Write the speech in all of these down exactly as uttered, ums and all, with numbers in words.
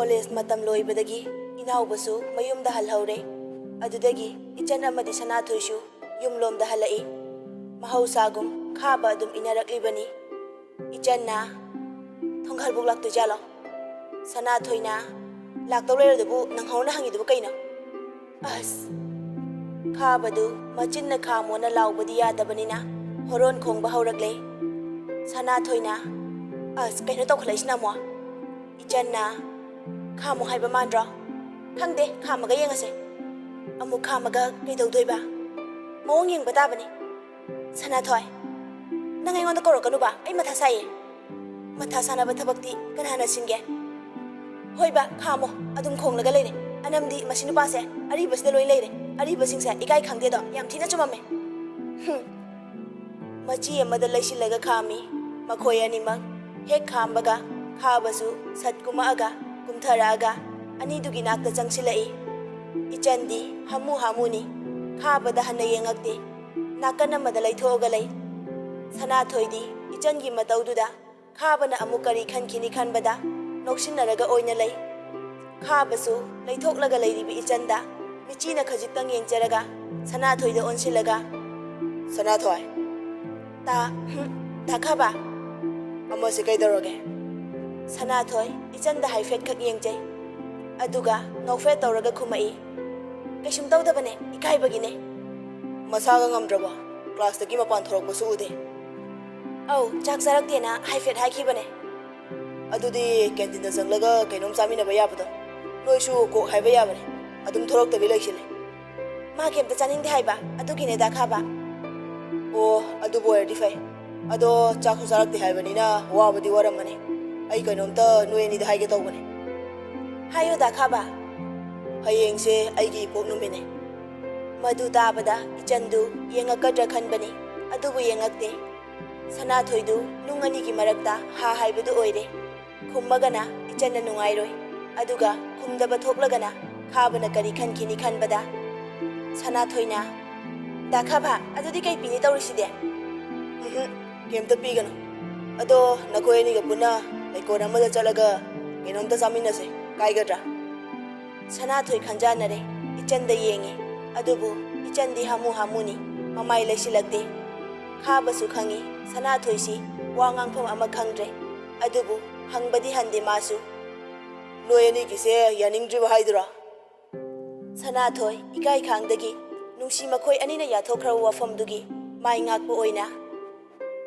College ꯃꯇꯝ ꯂꯣꯏꯕꯗꯒꯤ ꯏꯅꯥꯎꯕꯁꯨ ꯃꯌꯨꯝꯗ ꯍꯜꯍꯧꯔꯦ꯫ ꯑꯗꯨꯗꯒꯤ ꯏꯆꯟ ꯑꯃꯗꯤ ꯁꯅꯥꯊꯣꯏꯁꯨ ꯌꯨꯝꯂꯣꯝꯗ ꯍꯜꯂꯛꯏ꯫ ꯃꯍꯧꯁꯥꯒꯨꯝ ꯈꯥꯕ ꯑꯗꯨꯝ ꯏꯟꯅꯔꯛꯂꯤꯕꯅꯤ꯫ ꯏꯆꯟꯅ, "ꯊꯣꯡꯒꯥꯜꯕꯨꯛ ꯂꯥꯛꯇꯣꯏꯖꯥꯠꯂꯣ?" ꯁꯅꯥꯊꯣꯏꯅ, "ꯂꯥꯛꯇꯧ ꯂꯩꯔꯗꯨꯕꯨ ꯅꯪꯍꯧꯅ ꯍꯪꯉꯤꯗꯨꯕꯨ ꯀꯩꯅꯣ?" ꯑꯁ! ꯈꯥꯕꯗꯨ ꯃꯆꯤꯟꯅ "ꯈꯥꯝꯃꯣꯅ" ꯂꯥꯎꯕꯗꯤ ꯌꯥꯗꯕꯅꯤꯅ ꯍꯣꯔꯣꯟ ꯈꯣꯡꯕ ꯍꯧꯔꯛꯂꯦ꯫ ꯁꯅꯥꯊꯣꯏꯅ, "ꯑꯁ, ꯀꯩꯅꯣ ꯇꯧꯈꯠꯂꯛꯏꯁꯤꯅ ꯑꯃꯨꯛ?" ꯏꯆꯟꯅ, "ꯈꯥꯝꯃꯣ ꯍꯥꯏꯕ ꯃꯥꯟꯗ꯭ꯔꯣ? ꯈꯪꯗꯦ, ꯈꯥꯝꯃꯒ ꯌꯦꯡꯉꯁꯦ꯫ ꯑꯃꯨꯛ ꯈꯥꯝꯃꯒ ꯀꯩꯗꯧꯗꯣꯏꯕ? ꯃꯑꯣꯡ ꯌꯦꯡꯕ ꯇꯥꯕꯅꯤ꯫ ꯁꯅꯥꯊꯣꯏ, ꯅꯪ ꯑꯩꯉꯣꯟꯗ ꯀꯧꯔꯛꯀꯅꯨꯕ, ꯑꯩ ꯃꯊꯥ ꯁꯥꯏꯌꯦ꯫ ꯃꯊꯥ ꯁꯥꯅꯕ ꯊꯕꯛꯇꯤ ꯀꯅꯥꯅ ꯁꯤꯟꯒꯦ? ꯍꯣꯏꯕ, ꯈꯥꯝꯃꯣ, ꯑꯗꯨꯝ ꯈꯣꯡꯂꯒ ꯂꯩꯔꯦ꯫ ꯑꯅꯝꯗꯤ ꯃꯁꯤ ꯅꯨꯄꯥꯁꯦ ꯑꯔꯤꯕꯁꯤꯗ ꯂꯣꯏ ꯂꯩꯔꯦ꯫ ꯑꯔꯤꯕꯁꯤꯡꯁꯦ ꯏꯀꯥꯏ ꯈꯪꯗꯦꯗꯣ, ꯌꯥꯝ ꯊꯤꯅ ꯆꯨꯝꯃꯝꯃꯦ꯫ ꯍꯨꯝ꯫" ꯃꯆꯤ ꯑꯃꯗ ꯂꯩꯁꯤꯜꯂꯒ ꯈꯥꯝꯃꯤ꯫ ꯃꯈꯣꯏ ꯑꯅꯤꯃꯛ ꯍꯦꯛ ꯈꯥꯝꯕꯒ ꯈꯥꯕꯁꯨ ꯁꯠ ꯀꯨꯝꯃꯛꯑꯒ ꯀꯨꯝꯊꯔꯛꯑꯒ ꯑꯅꯤꯗꯨꯒꯤ ꯅꯥꯛꯇ ꯆꯪꯁꯤꯜꯂꯛꯏ꯫ ꯏꯆꯟꯗꯤ ꯍꯥꯃꯨ ꯍꯥꯃꯨꯅꯤ꯫ ꯈꯥꯕꯗ ꯍꯟꯅ ꯌꯦꯡꯉꯛꯇꯦ꯫ ꯅꯥꯀꯟ ꯑꯃꯗ ꯂꯩꯊꯣꯛꯑꯒ ꯂꯩ꯫ ꯁꯅꯥꯊꯣꯏꯗꯤ ꯏꯆꯟꯒꯤ ꯃꯇꯧꯗꯨꯗ ꯈꯥꯕꯅ ꯑꯃꯨꯛ ꯀꯔꯤ ꯈꯟꯈꯤꯅꯤ ꯈꯟꯕꯗ ꯅꯣꯛꯁꯤꯟꯅꯔꯒ ꯑꯣꯏꯅ ꯂꯩ꯫ ꯈꯥꯕꯁꯨ ꯂꯩꯊꯣꯛꯂꯒ ꯂꯩꯔꯤꯕ ꯏꯆꯟꯗ ꯃꯤꯆꯤꯅ ꯈꯖꯤꯛꯇꯪ ꯌꯦꯡꯖꯔꯒ ꯁꯅꯥꯊꯣꯏꯗ ꯑꯣꯟꯁꯤꯜꯂꯒ, "ꯁꯅꯥꯊꯣꯏ!" "ꯇꯥ, ꯍꯨꯝ, ꯇꯥ ꯈꯥꯕ?" "ꯑꯃꯁꯦ ꯀꯩꯗꯧꯔꯒꯦ?" ꯁꯅꯥꯊꯣꯏ ꯏꯆꯟꯗ ꯍꯥꯏꯐꯦꯠꯈꯛ ꯌꯦꯡꯖꯩ꯫ ꯑꯗꯨꯒ ꯅꯣꯛꯐꯦꯠ ꯇꯧꯔꯒ ꯈꯨꯝꯃꯛꯏ, "ꯀꯩꯁꯨꯝ ꯇꯧꯗꯕꯅꯦ, ꯏꯀꯥꯏꯕꯒꯤꯅꯦ꯫" "ꯃꯁꯥꯒ ꯉꯝꯗ꯭ꯔꯕꯣ? ꯀ꯭ꯂꯥꯁꯇꯒꯤ ꯃꯄꯥꯟ ꯊꯣꯔꯛꯄꯁꯨ ꯎꯗꯦ꯫" "ꯑꯧ, ꯆꯥꯛ ꯆꯥꯔꯛꯇꯦꯅ ꯍꯥꯏꯐꯦꯠ ꯍꯥꯏꯈꯤꯕꯅꯦ꯫" "ꯑꯗꯨꯗꯤ ꯀꯦꯟꯇꯤꯟꯗ ꯆꯪꯂꯒ ꯀꯩꯅꯣꯝ ꯆꯥꯃꯤꯟꯅꯕ ꯌꯥꯕꯗꯣ? ꯅꯣꯏꯁꯨ ꯀꯣꯛ ꯍꯥꯏꯕ ꯌꯥꯕꯅꯦ, ꯑꯗꯨꯝ ꯊꯣꯔꯛꯇꯕꯤ ꯂꯩꯁꯤꯜꯂꯦ꯫" "ꯃꯥ ꯀꯩꯝꯇ ꯆꯥꯅꯤꯡꯗꯦ ꯍꯥꯏꯕ, ꯑꯗꯨꯒꯤꯅꯦ ꯗꯥ ꯈꯥꯕ꯫" "ꯑꯣ, ꯑꯗꯨꯕꯨ ꯑꯣꯏꯔꯗꯤ ꯐꯩ꯫ ꯑꯗꯣ ꯆꯥꯛꯁꯨ ꯆꯥꯔꯛꯇꯦ ꯍꯥꯏꯕꯅꯤꯅ ꯋꯥꯕꯗꯤ ꯋꯥꯔꯝꯃꯅꯤ꯫ ꯑꯩ ꯀꯩꯅꯣꯝꯇ ꯅꯣꯏ ꯑꯅꯤꯗ ꯍꯥꯏꯒꯦ ꯇꯧꯕꯅꯦ꯫" "ꯍꯥꯏꯌꯣ ꯗꯥ ꯈꯥꯕ꯫" "ꯍꯌꯦꯡꯁꯦ ꯑꯩꯒꯤ ꯏꯄꯣꯛ ꯅꯨꯃꯤꯠꯅꯦ꯫" ꯃꯗꯨ ꯇꯥꯕꯗ ꯏꯆꯟꯗꯨ ꯌꯦꯡꯉꯛꯀꯗ꯭ꯔꯥ ꯈꯟꯕꯅꯤ, ꯑꯗꯨꯕꯨ ꯌꯦꯡꯉꯛꯇꯦ꯫ ꯁꯅꯥꯊꯣꯏꯗꯨ ꯅꯨꯡ ꯑꯅꯤꯒꯤ ꯃꯔꯛꯇ ꯍꯥ ꯍꯥꯏꯕꯗꯨ ꯑꯣꯏꯔꯦ꯫ ꯈꯨꯝꯃꯒꯅ ꯏꯆꯟꯅ ꯅꯨꯡꯉꯥꯏꯔꯣꯏ, ꯑꯗꯨꯒ ꯈꯨꯝꯗꯕ ꯊꯣꯛꯂꯒꯅ ꯈꯥꯕꯅ ꯀꯔꯤ ꯈꯟꯈꯤꯅꯤ ꯈꯟꯕꯗ ꯁꯅꯥꯊꯣꯏꯅ, "ꯗꯥ ꯈꯥꯕ, ꯑꯗꯨꯗꯤ ꯀꯩ ꯄꯤꯅꯤ ꯇꯧꯔꯤꯁꯤꯗꯤ?" "ꯎꯝꯍꯨꯝ, ꯀꯩꯝꯇ ꯄꯤꯒꯅꯨ꯫ ꯑꯗꯣ ꯅꯈꯣꯏ ꯑꯅꯤꯒ ꯄꯨꯟꯅ ꯂꯩꯀꯣꯜ ꯑꯃꯗ ꯆꯠꯂꯒ ꯀꯩꯅꯣꯝꯇ ꯆꯥꯃꯤꯟꯅꯁꯦ꯫ ꯀꯥꯏꯒꯗ꯭ꯔꯥ? ꯁꯅꯥꯊꯣꯏ ꯈꯟꯖꯥꯟꯅꯔꯦ꯫ ꯏꯆꯟꯗ ꯌꯦꯡꯉꯤ꯫ ꯑꯗꯨꯕꯨ ꯏꯆꯟꯗꯤ ꯍꯥꯃꯨ ꯍꯥꯃꯨꯅꯤ꯫ ꯃꯃꯥꯏ ꯂꯩꯁꯤꯜꯂꯛꯇꯦ꯫ ꯈꯥꯕꯁꯨ ꯈꯪꯉꯤ ꯁꯅꯥꯊꯣꯏꯁꯤ ꯋꯥ ꯉꯥꯡꯐꯝ ꯑꯃ ꯈꯪꯗ꯭ꯔꯦ꯫ ꯑꯗꯨꯕꯨ ꯍꯪꯕꯗꯤ ꯍꯟꯗꯦ ꯃꯥꯁꯨ꯫ "ꯅꯣꯏ ꯑꯅꯤꯒꯤꯁꯦ ꯌꯥꯅꯤꯡꯗ꯭ꯔꯤꯕ ꯍꯥꯏꯗꯨꯔꯥ?" ꯁꯅꯥꯊꯣꯏ ꯏꯀꯥꯏ ꯈꯥꯡꯗꯒꯤ ꯅꯨꯡꯁꯤ ꯃꯈꯣꯏ ꯑꯅꯤꯅ ꯌꯥꯊꯣꯛꯈ꯭ꯔꯕ ꯋꯥꯐꯝꯗꯨꯒꯤ ꯃꯥꯏ ꯉꯥꯛꯄ ꯑꯣꯏꯅ,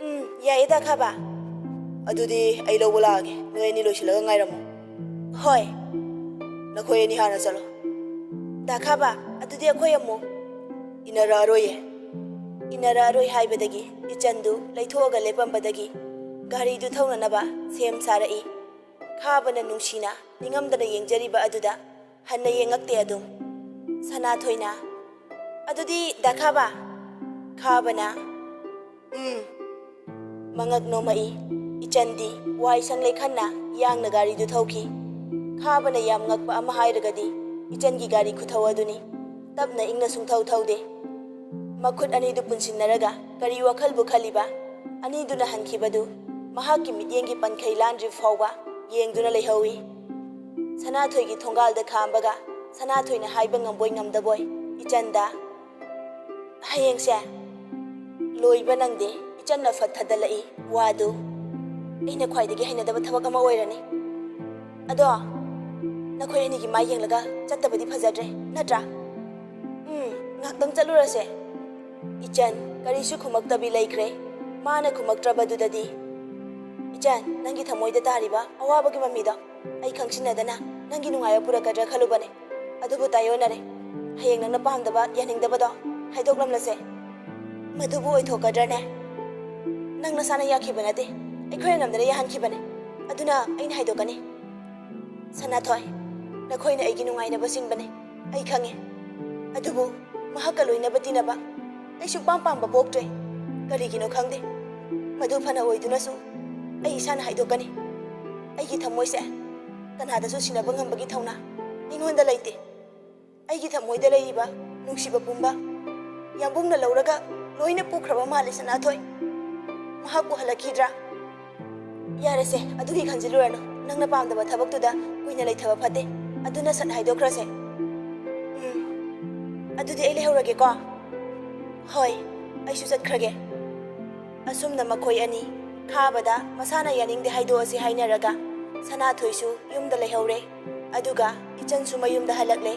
"ꯎꯝ, ꯌꯥꯏꯌꯦ, ꯗꯥ ꯈꯥꯕ꯫ ꯑꯗꯨꯗꯤ ꯑꯩ ꯂꯧꯕ ꯂꯥꯛꯑꯒꯦ꯫ ꯅꯣꯏ ꯑꯅꯤ ꯂꯣꯏꯁꯤꯜꯂꯒ ꯉꯥꯏꯔꯝꯃꯨ꯫" "ꯍꯣꯏ꯫" "ꯅꯈꯣꯏ ꯑꯅꯤ ꯍꯥꯟꯅ ꯆꯠꯂꯣ꯫" "ꯗꯥ ꯈꯥꯕ, ꯑꯗꯨꯗꯤ ꯑꯩꯈꯣꯏ ꯑꯃꯨꯛ꯫" "ꯏꯟꯅꯔꯛꯑꯔꯣꯏꯌꯦ꯫" ꯏꯟꯅꯔꯛꯑꯔꯣꯏ ꯍꯥꯏꯕꯗꯒꯤ ꯏꯆꯟꯗꯨ ꯂꯩꯊꯣꯛꯑꯒ ꯂꯦꯞꯄꯝꯕꯗꯒꯤ ꯒꯥꯔꯤꯗꯨ ꯊꯧꯅꯅꯕ ꯁꯦꯝ ꯁꯥꯔꯛꯏ꯫ ꯈꯥꯕꯅ ꯅꯨꯡꯁꯤꯅ ꯅꯤꯡꯉꯝꯗꯅ ꯌꯦꯡꯖꯔꯤꯕ ꯑꯗꯨꯗ ꯍꯟꯅ ꯌꯦꯡꯉꯛꯇꯦ ꯑꯗꯨꯝ꯫ ꯁꯅꯥꯊꯣꯏꯅ, "ꯑꯗꯨꯗꯤ ꯗꯥ ꯈꯥꯕ?" ꯈꯥꯕꯅ, "ꯎꯝ꯫" ꯃꯉꯛ ꯅꯣꯝꯃꯛꯏ꯫ ꯏꯆꯟꯗꯤ ꯋꯥꯏ ꯁꯪꯂꯦ ꯈꯟꯅ ꯌꯥꯡꯅ ꯒꯥꯔꯤꯗꯨ ꯊꯧꯈꯤ꯫ ꯈꯥꯕꯅ ꯌꯥꯝ ꯉꯛꯄ ꯑꯃ ꯍꯥꯏꯔꯒꯗꯤ ꯏꯆꯟꯒꯤ ꯒꯥꯔꯤ ꯈꯨꯊꯧ ꯑꯗꯨꯅꯤ꯫ ꯇꯞꯅ ꯏꯪꯅ ꯁꯨꯡꯊꯧ ꯊꯧꯗꯦ꯫ ꯃꯈꯨꯠ ꯑꯅꯤꯗꯨ ꯄꯨꯟꯁꯤꯟꯅꯔꯒ ꯀꯔꯤ ꯋꯥꯈꯜꯕꯨ ꯈꯜꯂꯤꯕ? ꯑꯅꯤꯗꯨꯅ ꯍꯟꯈꯤꯕꯗꯨ ꯃꯍꯥꯛꯀꯤ ꯃꯤꯠꯌꯦꯡꯒꯤ ꯄꯟꯈꯩ ꯂꯥꯟꯗ꯭ꯔꯤ ꯐꯥꯎꯕ ꯌꯦꯡꯗꯨꯅ ꯂꯩꯍꯧꯏ꯫ ꯁꯅꯥꯊꯣꯏꯒꯤ ꯊꯣꯡꯒꯥꯜꯗ ꯈꯥꯝꯕꯒ ꯁꯅꯥꯊꯣꯏꯅ ꯍꯥꯏꯕ ꯉꯝꯕꯣꯏ ꯉꯝꯗꯕꯣꯏ ꯏꯆꯟꯗ, "ꯍꯌꯦꯡꯁꯦ?" ꯂꯣꯏꯕ ꯅꯪꯗꯦ꯫ ꯏꯆꯟꯅ ꯐꯠ ꯊꯗꯠꯂꯛꯏ ꯋꯥꯗꯨ꯫ "ꯑꯩꯅ ꯈ꯭ꯋꯥꯏꯗꯒꯤ ꯍꯩꯅꯗꯕ ꯊꯕꯛ ꯑꯃ ꯑꯣꯏꯔꯅꯤ꯫ ꯑꯗꯣ ꯅꯈꯣꯏ ꯑꯅꯤꯒꯤ ꯃꯥꯏ ꯌꯦꯡꯂꯒ ꯆꯠꯇꯕꯗꯤ ꯐꯖꯗ꯭ꯔꯦ, ꯅꯠꯇ꯭ꯔꯥ? ꯎꯝ, ꯉꯥꯛꯇꯪ ꯆꯠꯂꯨꯔꯁꯦ꯫" ꯏꯆꯟ ꯀꯔꯤꯁꯨ ꯈꯨꯝꯃꯛꯇꯕꯤ ꯂꯩꯈ꯭ꯔꯦ꯫ ꯃꯥꯅ ꯈꯨꯝꯃꯛꯇ꯭ꯔꯕꯗꯨꯗꯗꯤ, "ꯏꯆꯟ, ꯅꯪꯒꯤ ꯊꯃꯣꯏꯗ ꯇꯥꯔꯤꯕ ꯑꯋꯥꯕꯒꯤ ꯃꯃꯤꯗꯣ ꯑꯩ ꯈꯪꯁꯤꯟꯅꯗꯅ ꯅꯪꯒꯤ ꯅꯨꯡꯉꯥꯏꯕ ꯄꯨꯔꯛꯀꯗ꯭ꯔꯥ ꯈꯜꯂꯨꯕꯅꯦ꯫ ꯑꯗꯨꯕꯨ ꯇꯥꯏꯑꯣꯟꯅꯔꯦ꯫ ꯍꯌꯦꯡ ꯅꯪꯅ ꯄꯥꯝꯗꯕ, ꯌꯥꯅꯤꯡꯗꯕꯗꯣ ꯍꯥꯏꯗꯣꯛꯂꯝꯂꯁꯦ꯫ ꯃꯗꯨꯕꯨ ꯑꯣꯏꯊꯣꯛꯀꯗ꯭ꯔꯅꯦ? ꯅꯪ ꯅꯁꯥꯅ ꯌꯥꯈꯤꯕ ꯅꯠꯇꯦ, ꯑꯩꯈꯣꯏꯅ ꯅꯝꯗꯅ ꯌꯥꯍꯟꯈꯤꯕꯅꯦ꯫ ꯑꯗꯨꯅ ꯑꯩꯅ ꯍꯥꯏꯗꯣꯛꯀꯅꯤ꯫" "ꯁꯅꯥꯊꯣꯏ, ꯅꯈꯣꯏꯅ ꯑꯩꯒꯤ ꯅꯨꯡꯉꯥꯏꯅꯕ ꯆꯤꯡꯕꯅꯦ, ꯑꯩ ꯈꯪꯉꯦ꯫ ꯑꯗꯨꯕꯨ ꯃꯍꯥꯛꯀ ꯂꯣꯏꯅꯕ ꯇꯤꯟꯅꯕ ꯑꯩ ꯁꯨꯡꯄꯥꯝ ꯄꯥꯝꯕ ꯄꯣꯛꯇ꯭ꯔꯦ꯫ ꯀꯔꯤꯒꯤꯅꯣ ꯈꯪꯗꯦ꯫ ꯃꯗꯨ ꯐꯅ ꯑꯣꯏꯗꯨꯅꯁꯨ ꯑꯩ ꯏꯁꯥꯅ ꯍꯥꯏꯗꯣꯛꯀꯅꯤ꯫ ꯑꯩꯒꯤ ꯊꯃꯣꯏꯁꯦ ꯀꯅꯥꯗꯁꯨ ꯁꯤꯟꯅꯕ ꯉꯝꯕꯒꯤ ꯊꯧꯅꯥ ꯑꯩꯉꯣꯟꯗ ꯂꯩꯇꯦ꯫ ꯑꯩꯒꯤ ꯊꯃꯣꯏꯗ ꯂꯩꯔꯤꯕ ꯅꯨꯡꯁꯤꯕ ꯄꯨꯝꯕ ꯌꯥꯝꯕꯨꯡꯅ ꯂꯧꯔꯒ ꯂꯣꯏꯅ ꯄꯨꯈ꯭ꯔꯕ ꯃꯥꯜꯂꯦ, ꯁꯅꯥꯊꯣꯏ꯫ ꯃꯍꯥꯛꯄꯨ ꯍꯜꯂꯛꯈꯤꯗ꯭ꯔꯥ?" "ꯌꯥꯔꯦꯁꯦ, ꯑꯗꯨꯒꯤ ꯈꯟꯖꯤꯜꯂꯨꯔꯅꯨ꯫ ꯅꯪꯅ ꯄꯥꯝꯗꯕ ꯊꯕꯛꯇꯨꯗ ꯀꯨꯏꯅ ꯂꯩꯊꯕ ꯐꯠꯇꯦ꯫ ꯑꯗꯨꯅ ꯁꯠ ꯍꯥꯏꯗꯣꯛꯈ꯭ꯔꯁꯦ꯫ ꯎꯝ, ꯑꯗꯨꯗꯤ ꯑꯩ ꯂꯩꯍꯧꯔꯒꯦꯀꯣ꯫ ꯍꯣꯏ, ꯑꯩꯁꯨ ꯆꯠꯈ꯭ꯔꯒꯦ꯫ ꯑꯁꯨꯝꯅ ꯃꯈꯣꯏ ꯑꯅꯤ ꯈꯥꯕꯗ ꯃꯁꯥꯅ ꯌꯥꯅꯤꯡꯗꯦ ꯍꯥꯏꯗꯣꯛꯑꯁꯤ ꯍꯥꯏꯅꯔꯒ ꯁꯅꯥꯊꯣꯏꯁꯨ ꯌꯨꯝꯗ ꯂꯩꯍꯧꯔꯦ꯫ ꯑꯗꯨꯒ ꯏꯆꯟꯁꯨ ꯃꯌꯨꯝꯗ ꯍꯜꯂꯛꯂꯦ꯫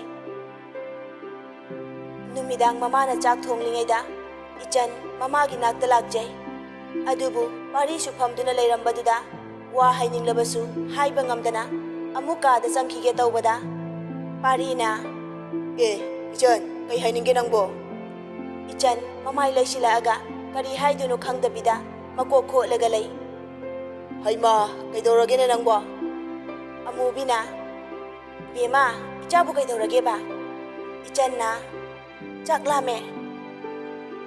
ꯅꯨꯃꯤꯗꯥꯡ ꯃꯃꯥꯅ ꯆꯥꯛ ꯊꯣꯡꯂꯤꯉꯩꯗ ꯏꯆꯟ ꯃꯃꯥꯒꯤ ꯅꯥꯛꯇ ꯂꯥꯛꯆꯩ꯫ ꯑꯗꯨꯕꯨ ꯄꯥꯔꯤꯁꯨ ꯐꯝꯗꯨꯅ ꯂꯩꯔꯝꯕꯗꯨꯗ ꯋꯥ ꯍꯥꯏꯅꯤꯡꯂꯕꯁꯨ ꯍꯥꯏꯕ ꯉꯝꯗꯅ ꯑꯃꯨꯛ ꯀꯥꯗ ꯆꯪꯈꯤꯒꯦ ꯇꯧꯕꯗ ꯄꯥꯔꯤꯅ, "ꯑꯦ, ꯏꯆꯟ, ꯀꯩ ꯍꯥꯏꯅꯤꯡꯒꯦ ꯅꯪꯕꯣ?" ꯏꯆꯟ ꯃꯃꯥꯏ ꯂꯩꯁꯤꯜꯂꯛꯑꯒ ꯀꯔꯤ ꯍꯥꯏꯗꯣꯏꯅꯣ ꯈꯪꯗꯕꯤꯗ ꯃꯀꯣꯛ ꯈꯣꯠꯂꯒ ꯂꯩ꯫ "ꯍꯩꯃꯥ, ꯀꯩꯗꯧꯔꯒꯦꯅꯦ ꯅꯪꯕꯣ?" ꯑꯃꯨꯕꯤꯅ, "ꯕꯦꯝꯃ, ꯏꯆꯥꯕꯨ ꯀꯩꯗꯧꯔꯒꯦꯕ?" ꯏꯆꯟꯅ, "ꯆꯥꯛ ꯂꯥꯝꯃꯦ꯫"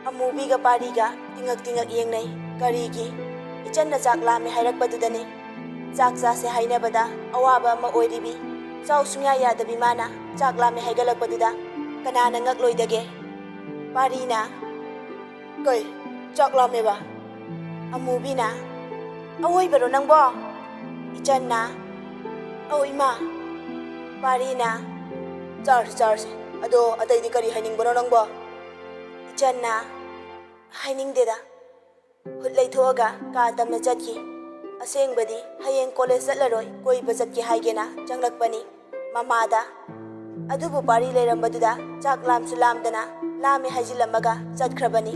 ꯑꯃꯨꯕꯤꯒ ꯄꯥꯔꯤꯒ ꯇꯤꯉꯛ ꯇꯤꯉꯛ ꯌꯦꯡꯅꯩ꯫ ꯀꯔꯤꯒꯤ? ꯏꯆꯟꯅ ꯆꯥꯛ ꯂꯥꯝꯃꯦ ꯍꯥꯏꯔꯛꯄꯗꯨꯗꯅꯤ꯫ ꯆꯥꯛ ꯆꯥꯁꯦ ꯍꯥꯏꯅꯕꯗ ꯑꯋꯥꯕ ꯑꯃ ꯑꯣꯏꯔꯤꯕꯤ, ꯆꯥꯎ ꯁꯨꯡꯌꯥ ꯌꯥꯗꯕꯤ ꯃꯥꯅ ꯆꯥꯛ ꯂꯥꯝꯃꯦ ꯍꯥꯏꯒꯠꯂꯛꯄꯗꯨꯗ ꯀꯅꯥꯅ ꯉꯛꯂꯣꯏꯗꯒꯦ? ꯄꯥꯔꯤꯅ, "ꯀꯩ? ꯆꯥꯛ ꯂꯥꯝꯃꯦꯕ?" ꯑꯃꯨꯕꯤꯅ, "ꯑꯋꯣꯏꯕꯔꯣ ꯅꯪꯕꯣ?" ꯏꯆꯟꯅ, "ꯑꯧ ꯏꯃꯥ꯫" ꯄꯥꯔꯤꯅ, "ꯆꯥꯔꯁꯤ, ꯆꯥꯔꯁꯤ꯫ ꯑꯗꯣ ꯑꯇꯩꯗꯤ ꯀꯔꯤ ꯍꯥꯏꯅꯤꯡꯕꯅꯣ ꯅꯪꯕꯣ?" ꯏꯆꯟꯅ, "ꯍꯥꯏꯅꯤꯡꯗꯦꯗ꯫" ꯍꯨꯠ ꯂꯩꯊꯣꯛꯑꯒ ꯀꯥ ꯇꯝꯅ ꯆꯠꯈꯤ꯫ ꯑꯁꯦꯡꯕꯗꯤ ꯍꯌꯦꯡ ꯀꯣꯂꯦꯖ ꯆꯠꯂꯔꯣꯏ, ꯀꯣꯏꯕ ꯆꯠꯀꯦ ꯍꯥꯏꯒꯦꯅ ꯆꯪꯂꯛꯄꯅꯤ ꯃꯃꯥꯗ꯫ ꯑꯗꯨꯕꯨ ꯄꯥꯔꯤ ꯂꯩꯔꯝꯕꯗꯨꯗ ꯆꯥꯛ ꯂꯥꯝꯁꯨ ꯂꯥꯝꯗꯅ ꯂꯥꯝꯃꯦ ꯍꯥꯏꯖꯤꯜꯂꯝꯃꯒ ꯆꯠꯈ꯭ꯔꯕꯅꯤ꯫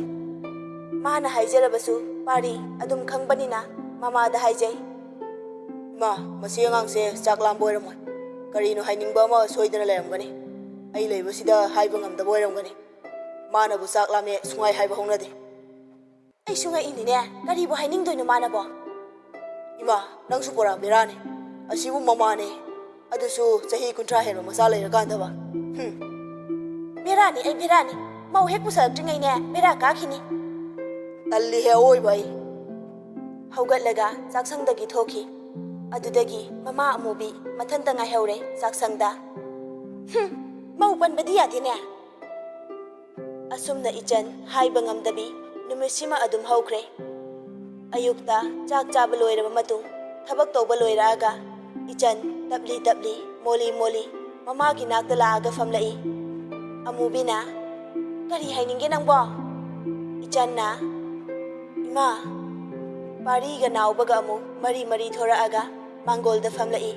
ꯃꯥꯅ ꯍꯥꯏꯖꯔꯕꯁꯨ ꯄꯥꯔꯤ ꯑꯗꯨꯝ ꯈꯪꯕꯅꯤꯅ ꯃꯃꯥꯗ ꯍꯥꯏꯖꯩ, "ꯏꯃꯥ, ꯃꯁꯤ ꯑꯉꯥꯡꯁꯦ ꯆꯥꯛ ꯂꯥꯝꯕ ꯑꯣꯏꯔꯝꯃꯣꯏ꯫ ꯀꯔꯤꯅꯣ ꯍꯥꯏꯅꯤꯡꯕ ꯑꯃ ꯁꯣꯏꯗꯅ ꯂꯩꯔꯝꯒꯅꯤ꯫ ꯑꯩ ꯂꯩꯕꯁꯤꯗ ꯍꯥꯏꯕ ꯉꯝꯗꯕ ꯑꯣꯏꯔꯝꯒꯅꯤ꯫ ꯃꯥꯅꯕꯨ ꯆꯥꯛ ꯂꯥꯝꯃꯦ ꯁꯨꯡꯍꯥꯏ ꯍꯥꯏꯕ ꯍꯧꯅꯗꯦ꯫" ꯑꯩꯁꯨ ꯉꯛꯏꯅꯤꯅꯦ, ꯀꯔꯤꯕꯨ ꯍꯥꯏꯅꯤꯡꯗꯣꯏꯅꯣ ꯃꯥꯅꯕꯣ? ꯏꯃꯥ, ꯅꯪꯁꯨ ꯄꯨꯔꯥ ꯕꯦꯔꯥꯅꯤ꯫ ꯑꯁꯤꯕꯨ ꯃꯃꯥꯅꯦ, ꯑꯗꯨꯁꯨ ꯆꯍꯤ ꯀꯨꯟꯊ꯭ꯔꯥ ꯍꯦꯟꯕ ꯃꯆꯥ ꯂꯩꯔꯀꯥꯟꯗꯕ꯫ ꯍꯨꯝ꯫ ꯕꯦꯔꯥꯅꯤ, ꯑꯩ ꯕꯦꯔꯥꯅꯤ꯫ ꯃꯧ ꯍꯦꯛ ꯄꯨꯁꯜꯂꯛꯇ꯭ꯔꯤꯉꯩꯅꯦ, ꯕꯦꯔꯥ ꯀꯥꯈꯤꯅꯤ꯫ ꯇꯜꯂꯤꯍꯦ ꯑꯑꯣꯏꯕ ꯑꯩ꯫ ꯍꯧꯒꯠꯂꯒ ꯆꯥꯛꯁꯪꯗꯒꯤ ꯊꯣꯛꯈꯤ꯫ ꯑꯗꯨꯗꯒꯤ ꯃꯃꯥ ꯑꯃꯨꯕꯤ ꯃꯊꯟꯇ ꯉꯥꯏꯍꯧꯔꯦ ꯆꯥꯛꯁꯪꯗ꯫ ꯍꯨꯝ, ꯃꯧ ꯄꯟꯕꯗꯤ ꯌꯥꯗꯦꯅꯦ꯫ ꯑꯁꯨꯝꯅ ꯏꯆꯟ ꯍꯥꯏꯕ ꯉꯝꯗꯕꯤ ꯅꯨꯃꯤꯠꯁꯤꯃ ꯑꯗꯨꯝ ꯍꯧꯈ꯭ꯔꯦ꯫ ꯑꯌꯨꯛꯇ ꯆꯥꯛ ꯆꯥꯕ ꯂꯣꯏꯔꯕ ꯃꯇꯨꯡ, ꯊꯕꯛ ꯇꯧꯕ ꯂꯣꯏꯔꯛꯑꯒ ꯏꯆꯟ ꯇꯞꯂꯤ ꯇꯞꯂꯤ, ꯃꯣꯂꯤ ꯃꯣꯂꯤ ꯃꯃꯥꯒꯤ ꯅꯥꯛꯇ ꯂꯥꯛꯑꯒ ꯐꯝꯂꯛꯏ꯫ ꯑꯃꯨꯕꯤꯅ, "ꯀꯔꯤ ꯍꯥꯏꯅꯤꯡꯒꯦ ꯅꯪꯕꯣ?" ꯏꯆꯟꯅ, "ꯏꯃꯥ!" ꯄꯥꯔꯤꯒ ꯅꯥꯎꯕꯒ ꯑꯃꯨꯛ ꯃꯔꯤ ꯃꯔꯤ ꯊꯣꯔꯛꯑꯒ ꯃꯥꯡꯒꯣꯜꯗ ꯐꯝꯂꯛꯏ꯫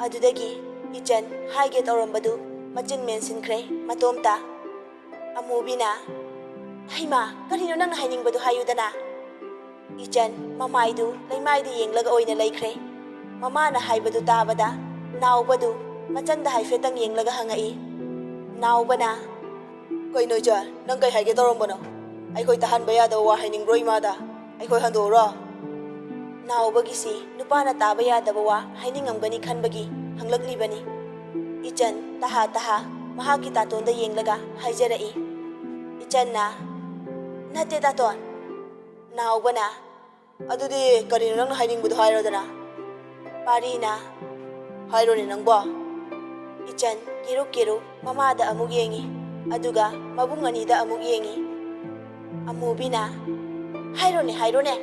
ꯑꯗꯨꯗꯒꯤ ꯏꯆꯟ ꯍꯥꯏꯒꯦ ꯇꯧꯔꯝꯕꯗꯨ ꯃꯆꯤꯟ ꯃꯦꯟꯁꯤꯟꯈ꯭ꯔꯦ ꯃꯇꯣꯝꯇ꯫ ꯑꯃꯨꯕꯤꯅ, "ꯍꯩꯃꯥ, ꯀꯔꯤꯅꯣ ꯅꯪꯅ ꯍꯥꯏꯅꯤꯡꯕꯗꯨ ꯍꯥꯏꯌꯨꯗꯅ?" ꯏꯆꯟ ꯃꯃꯥꯏꯗꯨ ꯂꯩꯃꯥꯏꯗ ꯌꯦꯡꯂꯒ ꯑꯣꯏꯅ ꯂꯩꯈ꯭ꯔꯦ꯫ ꯃꯃꯥꯅ ꯍꯥꯏꯕꯗꯨ ꯇꯥꯕꯗ ꯅꯥꯎꯕꯗꯨ ꯃꯆꯟꯗ ꯍꯥꯏꯐꯦꯠꯇꯪ ꯌꯦꯡꯂꯒ ꯍꯪꯉꯛꯏ꯫ ꯅꯥꯎꯕꯅ, "ꯀꯩꯅꯣ ꯏꯆꯟ, ꯅꯪ ꯀꯩ ꯍꯥꯏꯒꯦ ꯇꯧꯔꯝꯕꯅꯣ? ꯑꯩꯈꯣꯏ ꯇꯥꯍꯟꯕ ꯌꯥꯗꯕ ꯋꯥ ꯍꯥꯏꯅꯤꯡꯕ꯭ꯔꯣ ꯏꯃꯥꯗ? ꯑꯩꯈꯣꯏ ꯍꯟꯗꯣꯛꯎꯔꯣ?" ꯅꯥꯎꯕꯒꯤꯁꯤ ꯅꯨꯄꯥꯅ ꯇꯥꯕ ꯌꯥꯗꯕ ꯋꯥ ꯍꯥꯏꯅꯤꯡꯉꯝꯒꯅꯤ ꯈꯟꯕꯒꯤ ꯍꯪꯂꯛꯂꯤꯕꯅꯤ꯫ ꯏꯆꯟ ꯇꯍꯥ ꯇꯍꯥ ꯃꯍꯥꯛꯀꯤ ꯇꯥꯇꯣꯟꯗ ꯌꯦꯡꯂꯒ ꯍꯥꯏꯖꯔꯛꯏ꯫ ꯏꯆꯟꯅ, "ꯅꯠꯇꯦ ꯇꯥꯇꯣꯟ꯫" ꯅꯥꯎꯕꯅ, "ꯑꯗꯨꯗꯤ ꯀꯔꯤꯅꯣ ꯅꯪꯅ ꯍꯥꯏꯅꯤꯡꯕꯗꯣ ꯍꯥꯏꯔꯣꯗꯅ?" ꯄꯥꯔꯤꯅ, "ꯍꯥꯏꯔꯣꯅꯦ ꯅꯪꯕꯣ?" ꯏꯆꯟ ꯀꯤꯔꯨꯛ ꯀꯤꯔꯨꯛ ꯃꯃꯥꯗ ꯑꯃꯨꯛ ꯌꯦꯡꯉꯤ, ꯑꯗꯨꯒ ꯃꯕꯨꯡ ꯑꯅꯤꯗ ꯑꯃꯨꯛ ꯌꯦꯡꯉꯤ꯫ ꯑꯃꯨꯕꯤꯅ, "ꯍꯥꯏꯔꯣꯅꯦ, ꯍꯥꯏꯔꯣꯅꯦ꯫"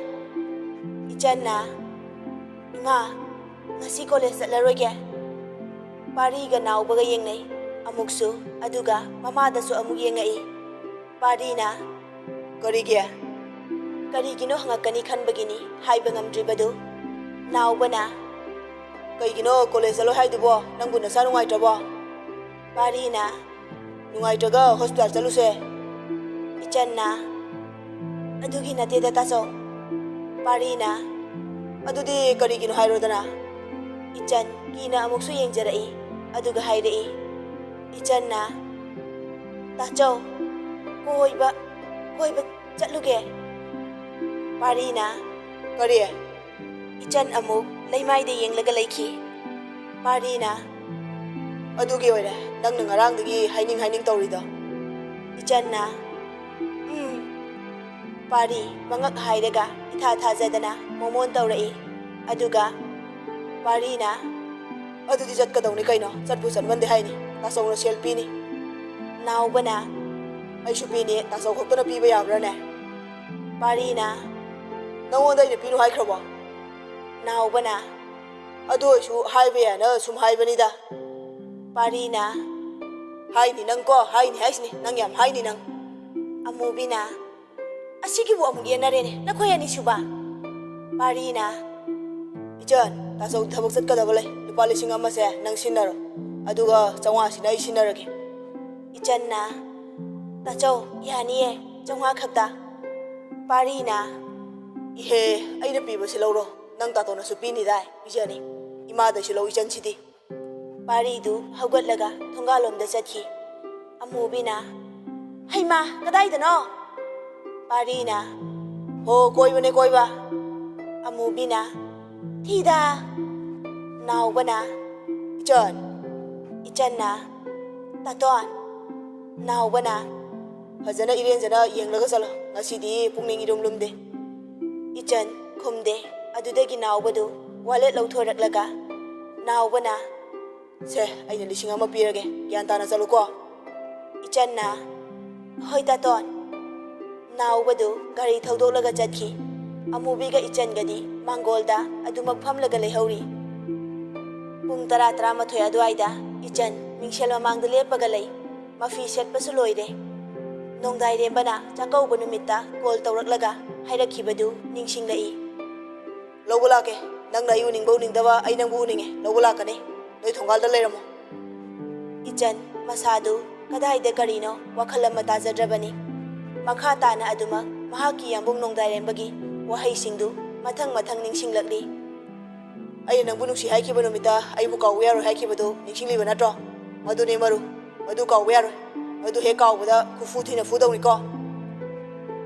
ꯏꯆꯟꯅ, "ꯏꯃꯥ, ꯉꯁꯤ ꯀꯣꯂꯦꯖ ꯆꯠꯂꯔꯣꯏꯒꯦ꯫" ꯄꯥꯔꯤꯒ ꯅꯥꯎꯕꯒ ꯌꯦꯡꯅꯩ ꯑꯃꯨꯛꯁꯨ, ꯑꯗꯨꯒ ꯃꯃꯥꯗꯁꯨ ꯑꯃꯨꯛ ꯌꯦꯡꯉꯛꯏ꯫ ꯄꯥꯔꯤꯅ, "ꯀꯔꯤꯒꯤ?" ꯀꯔꯤꯒꯤꯅꯣ ꯍꯪꯉꯛꯀꯅꯤ ꯈꯟꯕꯒꯤꯅꯤ ꯍꯥꯏꯕ ꯉꯝꯗ꯭ꯔꯤꯕꯗꯨ꯫ ꯅꯥꯎꯕꯅ, "ꯀꯩꯒꯤꯅꯣ ꯀꯣꯂꯦꯖ ꯆꯠꯂꯣꯏ ꯍꯥꯏꯗꯨꯕꯣ? ꯅꯪꯕꯨ ꯅꯁꯥ ꯅꯨꯡꯉꯥꯏꯇ꯭ꯔꯕꯣ?" ꯄꯥꯔꯤꯅ, "ꯅꯨꯡꯉꯥꯏꯇ꯭ꯔꯒ ꯍꯣꯁꯄꯤꯇꯥꯜ ꯆꯠꯂꯨꯁꯦ꯫" ꯏꯆꯟꯅ, "ꯑꯗꯨꯒꯤ ꯅꯠꯇꯦꯗ ꯇꯥꯆꯧ꯫" ꯄꯥꯔꯤꯅ, "ꯑꯗꯨꯗꯤ ꯀꯔꯤꯒꯤꯅꯣ ꯍꯥꯏꯔꯣꯗꯅ?" ꯏꯆꯟ ꯀꯤꯅ ꯑꯃꯨꯛꯁꯨ ꯌꯦꯡꯖꯔꯛꯏ, ꯑꯗꯨꯒ ꯍꯥꯏꯔꯛꯏ꯫ ꯏꯆꯟꯅ, "ꯇꯥꯆꯧ, ꯀꯣꯏꯕ, ꯀꯣꯏꯕ ꯆꯠꯂꯨꯒꯦ꯫" ꯄꯥꯔꯤꯅ, "ꯀꯔꯤ?" ꯏꯆꯟ ꯑꯃꯨꯛ ꯂꯩꯃꯥꯏꯗ ꯌꯦꯡꯂꯒ ꯂꯩꯈꯤ꯫ ꯄꯥꯔꯤꯅ, "ꯑꯗꯨꯒꯤ ꯑꯣꯏꯔꯦ ꯅꯪꯅ ꯉꯔꯥꯡꯗꯒꯤ ꯍꯥꯏꯅꯤꯡ ꯍꯥꯏꯅꯤꯡ ꯇꯧꯔꯤꯗꯣ?" ꯏꯆꯟꯅ, "ꯎꯝ꯫" ꯄꯥꯔꯤ ꯃꯉꯛ ꯍꯥꯏꯔꯒ ꯏꯊꯥ ꯊꯥꯖꯗꯅ ꯃꯣꯃꯣꯟ ꯇꯧꯔꯛꯏ꯫ ꯑꯗꯨꯒ ꯄꯥꯔꯤꯅ, "ꯑꯗꯨꯗꯤ ꯆꯠꯀꯗꯧꯅꯤ ꯀꯩꯅꯣ, ꯆꯠꯄꯨ ꯆꯠꯃꯟꯗꯦ ꯍꯥꯏꯅꯤ, ꯇꯥꯆꯧꯅ ꯁꯦꯜ ꯄꯤꯅꯤ꯫" ꯅꯥꯎꯕꯅ, "ꯑꯩꯁꯨ ꯄꯤꯅꯤ, ꯇꯥꯆꯧ ꯈꯛꯇꯅ ꯄꯤꯕ ꯌꯥꯕ꯭ꯔꯥꯅꯦ?" ꯄꯥꯔꯤꯅ, "ꯅꯉꯣꯟꯗ ꯑꯩꯅ ꯄꯤꯅꯨ ꯍꯥꯏꯈ꯭ꯔꯕꯣ?" ꯅꯥꯎꯕꯅ, ꯑꯗꯨ ꯑꯣꯏꯁꯨ ꯍꯥꯏꯕ ꯌꯥꯅ ꯁꯨꯝ ꯍꯥꯏꯕꯅꯤꯗ꯫ ꯄꯥꯔꯤꯅ, "ꯍꯥꯏꯅꯤ ꯅꯪ ꯀꯣ, ꯍꯥꯏꯅꯤ ꯍꯥꯏꯁꯤꯅꯤ, ꯅꯪ ꯌꯥꯝ ꯍꯥꯏꯅꯤ ꯅꯪ"꯫ ꯑꯃꯨꯕꯤꯅ, "ꯑꯁꯤꯒꯤꯕꯨ ꯑꯃꯨꯛ ꯌꯦꯟꯅꯔꯦꯅꯦ, ꯅꯈꯣꯏ ꯑꯅꯤꯁꯨꯕ?" ꯄꯥꯔꯤꯅ, "ꯏꯆꯟ, ꯇꯥꯆꯧ ꯊꯕꯛ ꯆꯠꯀꯗꯕ ꯂꯩ, ꯂꯨꯄꯥ ꯂꯤꯁꯤꯡ ꯑꯃꯁꯦ ꯅꯪ ꯁꯤꯟꯅꯔꯣ, ꯑꯗꯨꯒ ꯆꯥꯝꯃꯉꯥꯁꯤꯅ ꯑꯩ ꯁꯤꯟꯅꯔꯒꯦ"꯫ ꯏꯆꯟꯅ, "ꯇꯥꯆꯧ, ꯌꯥꯅꯤꯌꯦ, ꯆꯥꯝꯃꯉꯥ ꯈꯛꯇ"꯫ ꯄꯥꯔꯤꯅ, "ꯏꯍꯦ, ꯑꯩꯅ ꯄꯤꯕꯁꯤ ꯂꯧꯔꯣ, ꯅꯪ ꯇꯥꯇꯣꯟꯅꯁꯨ ꯄꯤꯅꯤꯗꯥꯏ, ꯄꯤꯖꯅꯤ꯫ ꯏꯃꯥꯗꯩꯁꯨ ꯂꯧ ꯏꯆꯟꯁꯤꯗꯤ"꯫ ꯄꯥꯔꯤꯗꯨ ꯍꯧꯒꯠꯂꯒ ꯊꯣꯡꯒꯥꯜꯂꯣꯝꯗ ꯆꯠꯈꯤ꯫ ꯑꯃꯨꯕꯤꯅ, "ꯍꯩꯃꯥ, ꯀꯗꯥꯏꯗꯅꯣ?" ꯄꯥꯔꯤꯅ, "ꯍꯣ, ꯀꯣꯏꯕꯅꯦ, ꯀꯣꯏꯕ"꯫ ꯑꯃꯨꯕꯤꯅ, "ꯊꯤꯗ"꯫ ꯅꯥꯎꯕꯅ, "ꯏꯆꯟ"꯫ ꯏꯆꯟꯅ, "ꯇꯥꯇꯣꯟ"꯫ ꯅꯥꯎꯕꯅ, "ꯐꯖꯅ ꯏꯔꯦꯟꯖꯅ ꯌꯦꯡꯂꯒ ꯆꯠꯂꯣ, ꯉꯁꯤꯗꯤ ꯄꯨꯛꯅꯤꯡ ꯏꯔꯨꯝ ꯂꯨꯝꯗꯦ"꯫ ꯏꯆꯟ ꯈꯨꯝꯗꯦ꯫ ꯑꯗꯨꯗꯒꯤ ꯅꯥꯎꯕꯗꯨ ꯋꯥꯂꯦꯠ ꯂꯧꯊꯣꯔꯛꯂꯒ ꯅꯥꯎꯕꯅ, "ꯁꯦ, ꯑꯩꯅ ꯂꯤꯁꯤꯡ ꯑꯃ ꯄꯤꯔꯒꯦ, ꯒ꯭ꯌꯥꯟ ꯇꯥꯅ ꯆꯠꯂꯨꯀꯣ"꯫ ꯏꯆꯟꯅ, "ꯍꯣꯏ ꯇꯥꯇꯣꯟ"꯫ ꯅꯥꯎꯕꯗꯨ ꯒꯥꯔꯤ ꯊꯧꯗꯣꯛꯂꯒ ꯆꯠꯈꯤ꯫ ꯑꯃꯨꯕꯤꯒ ꯏꯆꯟꯒꯗꯤ ꯃꯥꯡꯒꯣꯜꯗ ꯑꯗꯨꯃꯛ ꯐꯝꯂꯒ ꯂꯩꯍꯧꯔꯤ꯫ ꯄꯨꯡ ꯇꯔꯥ, ꯇꯔꯥꯃꯥꯊꯣꯏ ꯑꯗꯨꯋꯥꯏꯗ ꯏꯆꯟ ꯃꯤꯡꯁꯦꯜ ꯃꯃꯥꯡꯗ ꯂꯦꯞꯄꯒ ꯂꯩ꯫ ꯃꯐꯤ ꯁꯦꯠꯄꯁꯨ ꯂꯣꯏꯔꯦ꯫ ꯅꯣꯡꯗꯥꯏꯔꯦꯝꯕꯅ ꯆꯥꯛꯀꯧꯕ ꯅꯨꯃꯤꯠꯇ ꯀꯣꯜ ꯇꯧꯔꯛꯂꯒ ꯍꯥꯏꯔꯛꯈꯤꯕꯗꯨ ꯅꯤꯡꯁꯤꯡꯂꯛꯏ꯫ "ꯂꯧꯕ ꯂꯥꯛꯀꯦ꯫ ꯅꯪꯅ ꯑꯩ ꯎꯅꯤꯡꯕ ꯎꯅꯤꯡꯗꯕ, ꯑꯩ ꯅꯪꯕꯨ ꯎꯅꯤꯡꯉꯦ꯫ ꯂꯧꯕ ꯂꯥꯛꯀꯅꯤ꯫ ꯅꯣꯏ ꯊꯣꯡꯒꯥꯜꯗ ꯂꯩꯔꯝꯃꯣ"꯫ ꯏꯆꯟ ꯃꯁꯥꯗꯨ ꯀꯗꯥꯏꯗ ꯀꯔꯤꯅꯣ ꯋꯥꯈꯜ ꯑꯃ ꯇꯥꯖꯗ꯭ꯔꯕꯅꯤ꯫ ꯃꯈꯥ ꯇꯥꯅ ꯑꯗꯨꯃꯛ ꯃꯍꯥꯛꯀꯤ ꯌꯥꯝꯕꯨꯡ ꯅꯣꯡꯗꯥꯏꯔꯦꯝꯕꯒꯤ ꯋꯥꯍꯩꯁꯤꯡꯗꯨ ꯃꯊꯪ ꯃꯊꯪ ꯅꯤꯡꯁꯤꯡꯂꯛꯂꯤ꯫ "ꯑꯩꯅ ꯅꯪꯕꯨ ꯅꯨꯡꯁꯤ ꯍꯥꯏꯈꯤꯕ ꯅꯨꯃꯤꯠꯇ ꯑꯩꯕꯨ ꯀꯥꯎꯕ ꯌꯥꯔꯣꯏ ꯍꯥꯏꯈꯤꯕꯗꯨ ꯅꯤꯡꯁꯤꯡꯂꯤꯕ ꯅꯠꯇ꯭ꯔꯣ? ꯃꯗꯨꯅꯦ ꯃꯔꯨ꯫ ꯃꯗꯨ ꯀꯥꯎꯕ ꯌꯥꯔꯣꯏ꯫ ꯃꯗꯨ ꯍꯦꯛ ꯀꯥꯎꯕꯗ ꯈꯨꯐꯨ ꯊꯤꯅ ꯐꯨꯗꯧꯅꯤꯀꯣ"꯫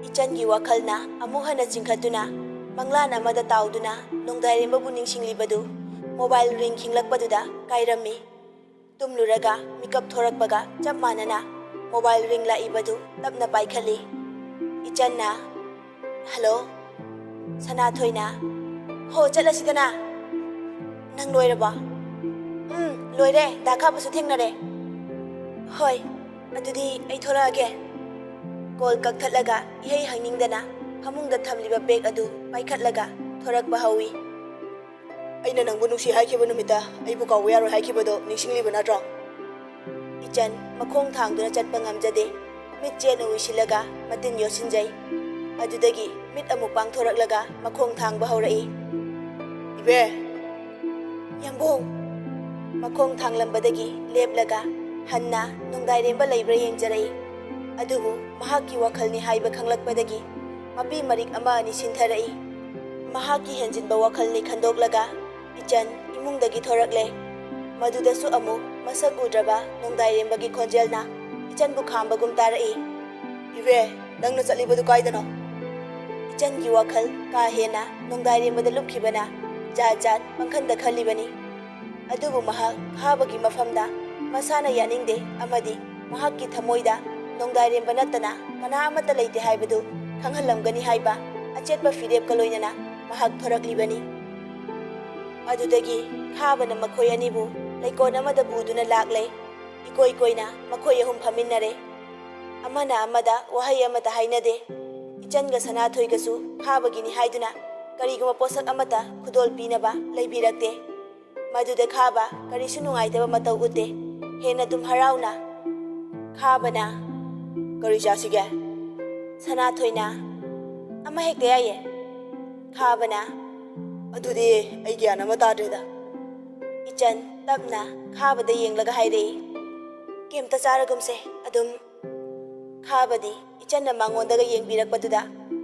ꯏꯆꯟꯒꯤ ꯋꯥꯈꯜꯅ ꯑꯃꯨꯛ ꯍꯟꯅ ꯆꯤꯡꯈꯠꯇꯨꯅ ꯃꯪꯂꯥꯟ ꯑꯃꯗ ꯇꯥꯎꯗꯨꯅ ꯅꯣꯡꯗꯥꯏꯔꯦꯝꯕꯕꯨ ꯅꯤꯡꯁꯤꯡꯂꯤꯕꯗꯨ ꯃꯣꯕꯥꯏꯜ ꯔꯤꯡ ꯈꯤꯡꯂꯛꯄꯗꯨꯗ ꯀꯥꯏꯔꯝꯃꯤ꯫ ꯇꯨꯝꯂꯨꯔꯒ ꯃꯤꯀꯞ ꯊꯣꯔꯛꯄꯒ ꯆꯞ ꯃꯥꯟꯅꯅ ꯃꯣꯕꯥꯏꯜ ꯔꯤꯡ ꯂꯥꯛꯏꯕꯗꯨ ꯇꯞꯅ ꯄꯥꯏꯈꯠꯂꯤ꯫ ꯏꯆꯟꯅ, "ꯍꯜꯂꯣ"꯫ ꯁꯅꯥꯊꯣꯏꯅ, "ꯍꯣ, ꯆꯠꯂꯁꯤꯗꯅ꯫ ꯅꯪ ꯂꯣꯏꯔꯕꯣ?" "ꯎꯝ, ꯂꯣꯏꯔꯦ꯫ ꯗꯥ ꯈꯥꯕꯁꯨ ꯊꯦꯡꯅꯔꯦ"꯫ "ꯍꯣꯏ, ꯑꯗꯨꯗꯤ ꯑꯩ ꯊꯣꯔꯛꯑꯒꯦ"꯫ ꯀꯣꯜ ꯀꯛꯊꯠꯂꯒ ꯏꯍꯩ ꯍꯩꯅꯤꯡꯗꯅ ꯐꯃꯨꯡꯗ ꯊꯝꯂꯤꯕ ꯕꯦꯒ ꯑꯗꯨ ꯄꯥꯏꯈꯠꯂꯒ ꯊꯣꯔꯛꯄ ꯍꯧꯏ꯫ ꯑꯩꯅ ꯅꯪꯕꯨ ꯅꯨꯡꯁꯤ ꯍꯥꯏꯈꯤꯕ ꯅꯨꯃꯤꯠꯇ ꯑꯩꯕꯨ ꯀꯥꯎꯕ ꯌꯥꯔꯣꯏ ꯍꯥꯏꯈꯤꯕꯗꯣ ꯅꯤꯡꯁꯤꯡꯂꯤꯕ ꯅꯠꯇ꯭ꯔꯣ? ꯏꯆꯟ ꯃꯈꯣꯡ ꯊꯥꯡꯗꯨꯅ ꯆꯠꯄ ꯉꯝꯖꯗꯦ꯫ ꯃꯤꯠ ꯆꯦꯠꯅ ꯎꯏꯁꯤꯜꯂꯒ ꯃꯇꯤꯟ ꯌꯣꯠꯁꯤꯟꯖꯩ꯫ ꯑꯗꯨꯗꯒꯤ ꯃꯤꯠ ꯑꯃꯨꯛ ꯄꯥꯡꯊꯣꯔꯛꯂꯒ ꯃꯈꯣꯡ ꯊꯥꯡꯕ ꯍꯧꯔꯛꯏ꯫ "ꯏꯕꯦ!" "ꯌꯥꯝꯕꯨꯡ!" ꯃꯈꯣꯡ ꯊꯥꯡꯂꯝꯕꯗꯒꯤ ꯂꯦꯞꯂꯒ ꯍꯟꯅ ꯅꯣꯡꯗꯥꯏꯔꯦꯝꯕ ꯂꯩꯕ꯭ꯔꯥ ꯌꯦꯡꯖꯔꯛꯏ꯫ ꯑꯗꯨꯕꯨ ꯃꯍꯥꯛꯀꯤ ꯋꯥꯈꯜꯅꯤ ꯍꯥꯏꯕ ꯈꯪꯂꯛꯄꯗꯒꯤ ꯃꯄꯤ ꯃꯔꯤꯛ ꯑꯃ ꯑꯅꯤ ꯁꯤꯟꯊꯔꯛꯏ꯫ ꯃꯍꯥꯛꯀꯤ ꯍꯦꯟꯖꯤꯟꯕ ꯋꯥꯈꯜꯅꯤ ꯈꯟꯗꯣꯛꯂꯒ ꯏꯆꯟ ꯏꯃꯨꯡꯗꯒꯤ ꯊꯣꯔꯛꯂꯦ꯫ ꯃꯗꯨꯗꯁꯨ ꯑꯃꯨꯛ ꯃꯁꯛ ꯎꯗ꯭ꯔꯕ ꯅꯣꯡꯗꯥꯏꯔꯦꯝꯕꯒꯤ ꯈꯣꯟꯖꯦꯜꯅ ꯏꯆꯟꯕꯨ ꯈꯥꯝꯕꯒꯨꯝ ꯇꯥꯔꯛꯏ꯫ "ꯏꯕꯦ, ꯅꯪꯅ ꯆꯠꯂꯤꯕꯗꯨ ꯀꯥꯏꯗꯅꯣ?" ꯏꯆꯟꯒꯤ ꯋꯥꯈꯜ ꯀꯥ ꯍꯦꯟꯅ ꯅꯣꯡꯗꯥꯏꯔꯦꯝꯕꯗ ꯂꯨꯞꯈꯤꯕꯅ ꯖꯥꯠ ꯖꯥꯠ ꯄꯪꯈꯟꯗ ꯈꯜꯂꯤꯕꯅꯤ꯫ ꯑꯗꯨꯕꯨ ꯃꯍꯥꯛ ꯈꯥꯕꯒꯤ ꯃꯐꯝꯗ ꯃꯁꯥꯅ ꯌꯥꯅꯤꯡꯗꯦ ꯑꯃꯗꯤ ꯃꯍꯥꯛꯀꯤ ꯊꯃꯣꯏꯗ ꯅꯣꯡꯗꯥꯏꯔꯦꯝꯕ ꯅꯠꯇꯅ ꯀꯅꯥ ꯑꯃꯠꯇ ꯂꯩꯇꯦ ꯍꯥꯏꯕꯗꯨ ꯈꯪꯍꯜꯂꯝꯒꯅꯤ ꯍꯥꯏꯕ ꯑꯆꯦꯠꯄ ꯐꯤꯔꯦꯞꯀ ꯂꯣꯏꯅꯅ ꯃꯍꯥꯛ ꯊꯣꯔꯛꯂꯤꯕꯅꯤ꯫ ꯑꯗꯨꯗꯒꯤ ꯈꯥꯕꯅ ꯃꯈꯣꯏ ꯑꯅꯤꯕꯨ ꯂꯩꯀꯣꯜ ꯑꯃꯗ ꯄꯨꯗꯨꯅ ꯂꯥꯛꯂꯦ꯫ ꯏꯀꯣꯏ ꯀꯣꯏꯅ ꯃꯈꯣꯏ ꯑꯍꯨꯝ ꯐꯝꯃꯤꯟꯅꯔꯦ꯫ ꯑꯃꯅ ꯑꯃꯗ ꯋꯥꯍꯩ ꯑꯃꯠꯇ ꯍꯥꯏꯅꯗꯦ꯫ ꯏꯆꯟꯒ ꯁꯅꯥꯊꯣꯏꯒꯁꯨ ꯈꯥꯕꯒꯤꯅꯤ ꯍꯥꯏꯗꯨꯅ ꯀꯔꯤꯒꯨꯝꯕ ꯄꯣꯠꯁꯛ ꯑꯃꯠꯇ ꯈꯨꯗꯣꯜ ꯄꯤꯅꯕ ꯂꯩꯕꯤꯔꯛꯇꯦ꯫ ꯃꯗꯨꯗ ꯈꯥꯕ ꯀꯔꯤꯁꯨ ꯅꯨꯡꯉꯥꯏꯇꯕ ꯃꯇꯧ ꯎꯠꯇꯦ꯫ ꯍꯦꯟꯅ ꯑꯗꯨꯝ ꯍꯔꯥꯎꯅ ꯈꯥꯕꯅ, "ꯀꯔꯤ ꯆꯥꯁꯤꯒꯦ?" ꯁꯅꯥꯊꯣꯏꯅ, "ꯑꯃ ꯍꯦꯛꯇ ꯌꯥꯏꯌꯦ꯫" ꯈꯥꯕꯅ, "ꯑꯗꯨꯗꯤ ꯑꯩ ꯒ꯭ꯌꯥꯟ ꯑꯃ ꯇꯥꯗ꯭ꯔꯦꯗ꯫" ꯏꯆꯟ ꯇꯞꯅ ꯈꯥꯕꯗ ꯌꯦꯡꯂꯒ ꯍꯥꯏꯔꯛꯏ, "ꯀꯩꯝꯇ ꯆꯥꯔꯒꯨꯝꯁꯦ ꯑꯗꯨꯝ꯫" ꯈꯥꯕꯗꯤ ꯏꯆꯟꯅ ꯃꯉꯣꯟꯗꯒ ꯌꯦꯡꯕꯤꯔꯛꯄꯗꯨꯗ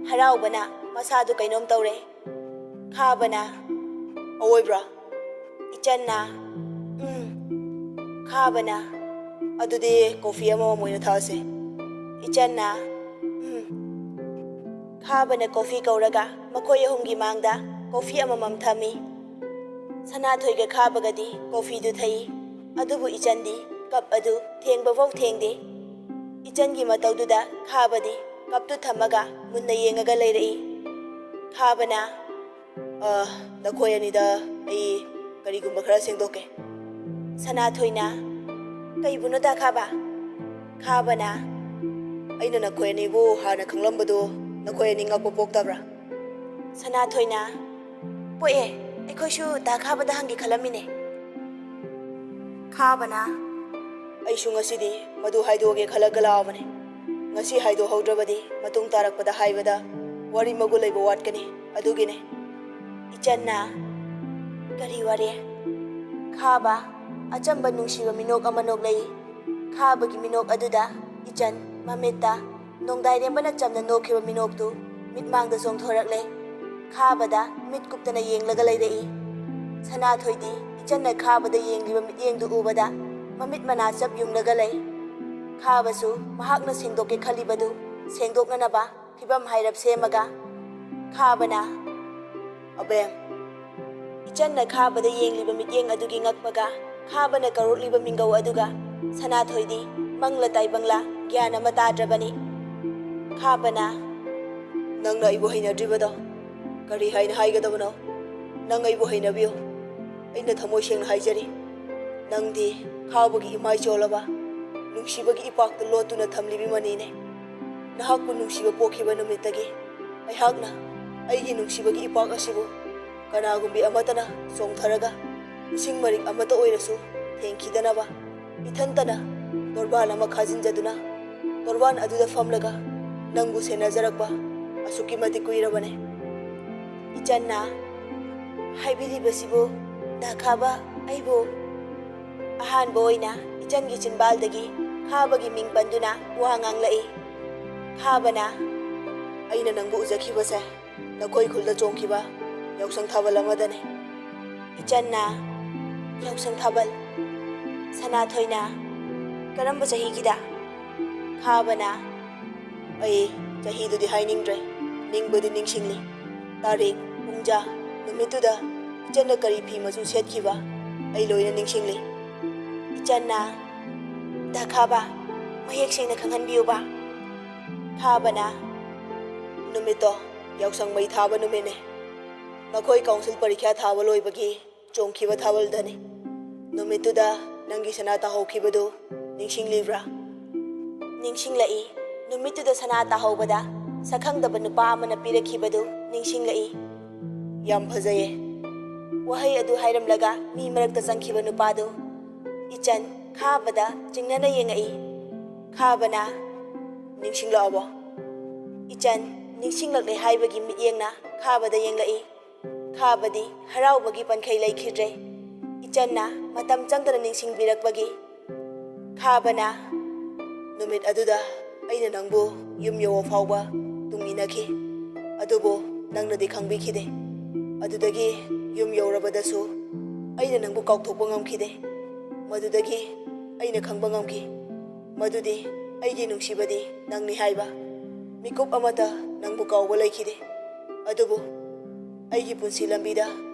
ꯍꯔꯥꯎꯕꯅ ꯃꯁꯥꯗꯨ ꯀꯩꯅꯣꯝ ꯇꯧꯔꯦ꯫ ꯈꯥꯕꯅ, "ꯑꯋꯣꯏꯕ꯭ꯔꯣ?" ꯏꯆꯟꯅ, "ꯎꯝ꯫" ꯈꯥꯕꯅ, "ꯑꯗꯨꯗꯤ ꯀꯣꯐꯤ ꯑꯃꯃꯝ ꯑꯣꯏꯅ ꯊꯛꯑꯁꯦ꯫" ꯏꯆꯟꯅ, "ꯎꯝ꯫" ꯈꯥꯕꯅ ꯀꯣꯐꯤ ꯀꯧꯔꯒ ꯃꯈꯣꯏ ꯑꯍꯨꯝꯒꯤ ꯃꯥꯡꯗ ꯀꯣꯐꯤ ꯑꯃꯃꯝ ꯊꯝꯃꯤ꯫ ꯁꯅꯥꯊꯣꯏꯒ ꯈꯥꯕꯒꯗꯤ ꯀꯣꯐꯤꯗꯨ ꯊꯛꯏ꯫ ꯑꯗꯨꯕꯨ ꯏꯆꯟꯗꯤ ꯀꯞ ꯑꯗꯨ ꯊꯦꯡꯕꯐꯥꯎ ꯊꯦꯡꯗꯦ꯫ ꯏꯆꯟꯒꯤ ꯃꯇꯧꯗꯨꯗ ꯈꯥꯕꯗꯤ ꯀꯞꯇꯨ ꯊꯝꯃꯒ ꯃꯨꯟꯅ ꯌꯦꯡꯉꯒ ꯂꯩꯔꯛꯏ꯫ ꯈꯥꯕꯅ, "ꯑ, ꯅꯈꯣꯏ ꯑꯅꯤꯗ ꯑꯩ ꯀꯔꯤꯒꯨꯝꯕ ꯈꯔ ꯁꯦꯡꯗꯣꯛꯀꯦ꯫" ꯁꯅꯥꯊꯣꯏꯅ, "ꯀꯩꯕꯨꯅꯣꯗ ꯈꯥꯕ?" ꯈꯥꯕꯅ, "ꯑꯩꯅ ꯅꯈꯣꯏ ꯑꯅꯤꯕꯨ ꯍꯥꯟꯅ ꯈꯪꯂꯝꯕꯗꯨ ꯅꯈꯣꯏ ꯑꯅꯤ ꯉꯛꯄ ꯄꯣꯛꯇꯕ꯭ꯔꯥ?" ꯁꯅꯥꯊꯣꯏꯅ, "ꯄꯣꯛꯑꯦ꯫ ꯑꯩꯈꯣꯏꯁꯨ ꯗꯥ ꯈꯥꯕꯗ ꯍꯪꯒꯦ ꯈꯜꯂꯝꯃꯤꯅꯦ꯫ ꯈꯥꯕꯅ, "ꯑꯩꯁꯨ ꯉꯁꯤꯗꯤ ꯃꯗꯨ ꯍꯥꯏꯗꯣꯛꯑꯒꯦ ꯈꯜꯂꯒ ꯂꯥꯛꯑꯕꯅꯦ꯫ ꯉꯁꯤ ꯍꯥꯏꯗꯣꯛꯍꯧꯗ꯭ꯔꯕꯗꯤ ꯃꯇꯨꯡ ꯇꯥꯔꯛꯄꯗ ꯍꯥꯏꯕꯗ ꯋꯥꯔꯤ ꯃꯒꯨꯟ ꯂꯩꯕ ꯋꯥꯠꯀꯅꯤ꯫ ꯑꯗꯨꯒꯤꯅꯦ꯫" ꯏꯆꯟꯅ, "ꯀꯔꯤ ꯋꯥꯔꯤ?" ꯈꯥꯕ, ꯑꯆꯝꯕ ꯅꯨꯡꯁꯤꯕ ꯃꯤꯅꯣꯛ ꯑꯃ ꯅꯣꯛꯂꯛꯏ꯫ ꯈꯥꯕꯒꯤ ꯃꯤꯅꯣꯛ ꯑꯗꯨꯗ ꯏꯆꯟ ꯃꯃꯤꯠꯇ ꯅꯣꯡꯗꯥꯏꯔꯦꯝꯕꯅ ꯆꯝꯅ ꯅꯣꯛꯈꯤꯕ ꯃꯤꯅꯣꯛꯇꯨ ꯃꯤꯠꯃꯥꯡꯗ ꯆꯣꯡꯊꯣꯔꯛꯂꯦ꯫ ꯈꯥꯕꯗ ꯃꯤꯠ ꯀꯨꯞꯇꯅ ꯌꯦꯡꯂꯒ ꯂꯩꯔꯛꯏ꯫ ꯁꯅꯥꯊꯣꯏꯗꯤ ꯏꯆꯟꯅ ꯈꯥꯕꯗ ꯌꯦꯡꯂꯤꯕ ꯃꯤꯠꯌꯦꯡꯗꯨ ꯎꯕꯗ ꯃꯃꯤꯠ ꯃꯅꯥ ꯆꯞ ꯌꯨꯡꯂꯒ ꯂꯩ꯫ ꯈꯥꯕꯁꯨ ꯃꯍꯥꯛꯅ ꯁꯦꯡꯗꯣꯛꯀꯦ ꯈꯜꯂꯤꯕꯗꯨ ꯁꯦꯡꯗꯣꯛꯅꯅꯕ ꯐꯤꯚꯝ ꯍꯥꯏꯔꯞ ꯁꯦꯝꯃꯒ, ꯈꯥꯕꯅ, "ꯑꯕꯦꯝ!" ꯏꯆꯟꯅ ꯈꯥꯕꯗ ꯌꯦꯡꯂꯤꯕ ꯃꯤꯠꯌꯦꯡ ꯑꯗꯨꯒꯤ ꯉꯛꯄꯒ, ꯈꯥꯕꯅ ꯀꯧꯔꯛꯂꯤꯕ ꯃꯤꯡꯒꯧ ꯑꯗꯨꯒ ꯁꯅꯥꯊꯣꯏꯗꯤ ꯃꯪꯂ ꯇꯥꯏꯕꯪꯂ ꯒ꯭ꯌꯥꯟ ꯑꯃ ꯇꯥꯗ꯭ꯔꯕꯅꯤ꯫ ꯈꯥꯕꯅ, "ꯅꯪꯅ ꯑꯩꯕꯨ ꯍꯩꯅꯗ꯭ꯔꯤꯕꯗꯣ ꯀꯔꯤ ꯍꯥꯏꯅ ꯍꯥꯏꯒꯗꯕꯅꯣ? ꯅꯪ ꯑꯩꯕꯨ ꯍꯩꯅꯕꯤꯌꯨ꯫ ꯑꯩꯅ ꯊꯃꯣꯏ ꯁꯦꯡꯅ ꯍꯥꯏꯖꯔꯤ, ꯅꯪꯗꯤ ꯈꯥꯕꯒꯤ ꯏꯃꯥꯏ ꯆꯣꯜꯂꯕ ꯅꯨꯡꯁꯤꯕꯒꯤ ꯏꯄꯥꯛꯇ ꯂꯣꯠꯇꯨꯅ ꯊꯝꯂꯤꯕꯤ ꯃꯅꯤꯅꯦ꯫ ꯅꯍꯥꯛꯄꯨ ꯅꯨꯡꯁꯤꯕ ꯄꯣꯛꯈꯤꯕ ꯅꯨꯃꯤꯠꯇꯒꯤ ꯑꯩꯍꯥꯛꯅ ꯑꯩꯒꯤ ꯅꯨꯡꯁꯤꯕꯒꯤ ꯏꯄꯥꯛ ꯑꯁꯤꯕꯨ ꯀꯅꯥꯒꯨꯝꯕꯤ ꯑꯃꯠꯇꯅ ꯆꯣꯡꯊꯔꯒ ꯏꯁꯤꯡ ꯃꯔꯤꯛ ꯑꯃꯠꯇ ꯑꯣꯏꯔꯁꯨ ꯊꯦꯡꯈꯤꯗꯅꯕ ꯏꯊꯟꯇꯅ ꯇꯣꯔꯕꯥꯟ ꯑꯃ ꯈꯥꯖꯤꯟꯖꯗꯨꯅ ꯇꯣꯔꯕꯥꯟ ꯑꯗꯨꯗ ꯐꯝꯂꯒ ꯅꯪꯕꯨ ꯁꯦꯟꯅꯖꯔꯛꯄ ꯑꯁꯨꯛꯀꯤ ꯃꯇꯤꯛ ꯀꯨꯏꯔꯕꯅꯦ꯫" ꯏꯆꯟꯅ, "ꯍꯥꯏꯕꯤꯔꯤꯕꯁꯤꯕꯨ ꯗꯥ ꯈꯥꯕ ꯑꯩꯕꯨ?" ꯑꯍꯥꯟꯕ ꯑꯣꯏꯅ ꯏꯆꯟꯒꯤ ꯆꯤꯟꯕꯥꯜꯗꯒꯤ ꯈꯥꯕꯒꯤ ꯃꯤꯡ ꯄꯟꯗꯨꯅ ꯋꯥ ꯉꯥꯡꯂꯛꯏ꯫ ꯈꯥꯕꯅ, "ꯑꯩꯅ ꯅꯪꯕꯨ ꯎꯖꯈꯤꯕꯁꯦ ꯅꯈꯣꯏ ꯈꯨꯜꯗ ꯆꯣꯡꯈꯤꯕ ꯌꯥꯎꯁꯪ ꯊꯥꯕꯜ ꯑꯃꯗꯅꯤ꯫" ꯏꯆꯟꯅ, "ꯌꯥꯎꯁꯪ ꯊꯥꯕꯜ?" ꯁꯅꯥꯊꯣꯏꯅ, "ꯀꯔꯝꯕ ꯆꯍꯤꯒꯤꯗ?" ꯈꯥꯕꯅ, "ꯑꯩ ꯆꯍꯤꯗꯨꯗꯤ ꯍꯥꯏꯅꯤꯡꯗ꯭ꯔꯦ, ꯅꯤꯡꯕꯗꯤ ꯅꯤꯡꯁꯤꯡꯂꯤ꯫ ꯇꯥꯔꯤꯛ, ꯄꯨꯡꯖꯥ, ꯅꯨꯃꯤꯠꯇꯨꯗ ꯏꯆꯟꯅ ꯀꯔꯤ ꯐꯤ ꯃꯆꯨ ꯁꯦꯠꯈꯤꯕ ꯑꯩ ꯂꯣꯏꯅ ꯅꯤꯡꯁꯤꯡꯂꯤ꯫" ꯏꯆꯟꯅ, "ꯗꯥ ꯈꯥꯕ, ꯃꯌꯦꯛ ꯁꯦꯡꯅ ꯈꯪꯍꯟꯕꯤꯌꯨꯕ꯫" ꯈꯥꯕꯅ, "ꯅꯨꯃꯤꯠꯇꯣ ꯌꯥꯎꯁꯪ ꯃꯩ ꯊꯥꯕ ꯅꯨꯃꯤꯠꯅꯦ꯫ ꯅꯈꯣꯏ ꯀꯥꯎꯟꯁꯤꯜ ꯄꯔꯤꯈ꯭ꯌꯥ ꯊꯥꯕ ꯂꯣꯏꯕꯒꯤ ꯆꯣꯡꯈꯤꯕ ꯊꯥꯕꯜꯗꯅꯤ꯫ ꯅꯨꯃꯤꯠꯇꯨꯗ ꯅꯪꯒꯤ ꯁꯅꯥ ꯇꯥꯍꯧꯈꯤꯕꯗꯨ ꯅꯤꯡꯁꯤꯡꯂꯤꯕ꯭ꯔꯥ?" "ꯅꯤꯡꯁꯤꯡꯂꯛꯏ꯫ ꯅꯨꯃꯤꯠꯇꯨꯗ ꯁꯅꯥ ꯇꯥꯍꯧꯕꯗ ꯁꯛꯈꯪꯗꯕ ꯅꯨꯄꯥ ꯑꯃꯅ ꯄꯤꯔꯛꯈꯤꯕꯗꯨ ꯅꯤꯡꯁꯤꯡꯂꯛꯏ꯫" "ꯌꯥꯝ ꯐꯖꯩꯌꯦ꯫ ꯋꯥꯍꯩ ꯑꯗꯨ ꯍꯥꯏꯔꯝꯂꯒ ꯃꯤ ꯃꯔꯛꯇ ꯆꯪꯈꯤꯕ ꯅꯨꯄꯥꯗꯨ ꯏꯆꯟ ꯈꯥꯕꯗ ꯆꯤꯡꯅꯅ ꯌꯦꯡꯉꯛꯏ꯫ ꯈꯥꯕꯅ, "ꯅꯤꯡꯁꯤꯡꯂꯛꯑꯕꯣ?" ꯏꯆꯟ ꯅꯤꯡꯁꯤꯡꯂꯛꯂꯦ ꯍꯥꯏꯕꯒꯤ ꯃꯤꯠꯌꯦꯡꯅ ꯈꯥꯕꯗ ꯌꯦꯡꯂꯛꯏ꯫ ꯈꯥꯕꯗꯤ ꯍꯔꯥꯎꯕꯒꯤ ꯄꯟꯈꯩ ꯂꯩꯈꯤꯗ꯭ꯔꯦ꯫ ꯏꯆꯟꯅ ꯃꯇꯝ ꯆꯪꯗꯅ ꯅꯤꯡꯁꯤꯡꯕꯤꯔꯛꯄꯒꯤ꯫ ꯈꯥꯕꯅ, "ꯅꯨꯃꯤꯠ ꯑꯗꯨꯗ ꯑꯩꯅ ꯅꯪꯕꯨ ꯌꯨꯝ ꯌꯧꯕ ꯐꯥꯎꯕ ꯇꯨꯡ ꯏꯟꯅꯈꯤ꯫ ꯑꯗꯨꯕꯨ ꯅꯪꯅꯗꯤ ꯈꯪꯕꯤꯈꯤꯗꯦ꯫ ꯑꯗꯨꯗꯒꯤ ꯌꯨꯝ ꯌꯧꯔꯕꯗꯁꯨ ꯑꯩꯅ ꯅꯪꯕꯨ ꯀꯥꯎꯊꯣꯛꯄ ꯉꯝꯈꯤꯗꯦ꯫ ꯃꯗꯨꯗꯒꯤ ꯑꯩꯅ ꯈꯪꯕ ꯉꯝꯈꯤ ꯃꯗꯨꯗꯤ ꯑꯩꯒꯤ ꯅꯨꯡꯁꯤꯕꯗꯤ ꯅꯪꯅꯤ ꯍꯥꯏꯕ꯫ ꯃꯤꯀꯨꯞ ꯑꯃꯇ ꯅꯪꯕꯨ ꯀꯥꯎꯕ ꯂꯩꯈꯤꯗꯦ꯫ ꯑꯗꯨꯕꯨ ꯑꯩꯒꯤ ꯄꯨꯟꯁꯤ ꯂꯝꯕꯤꯗ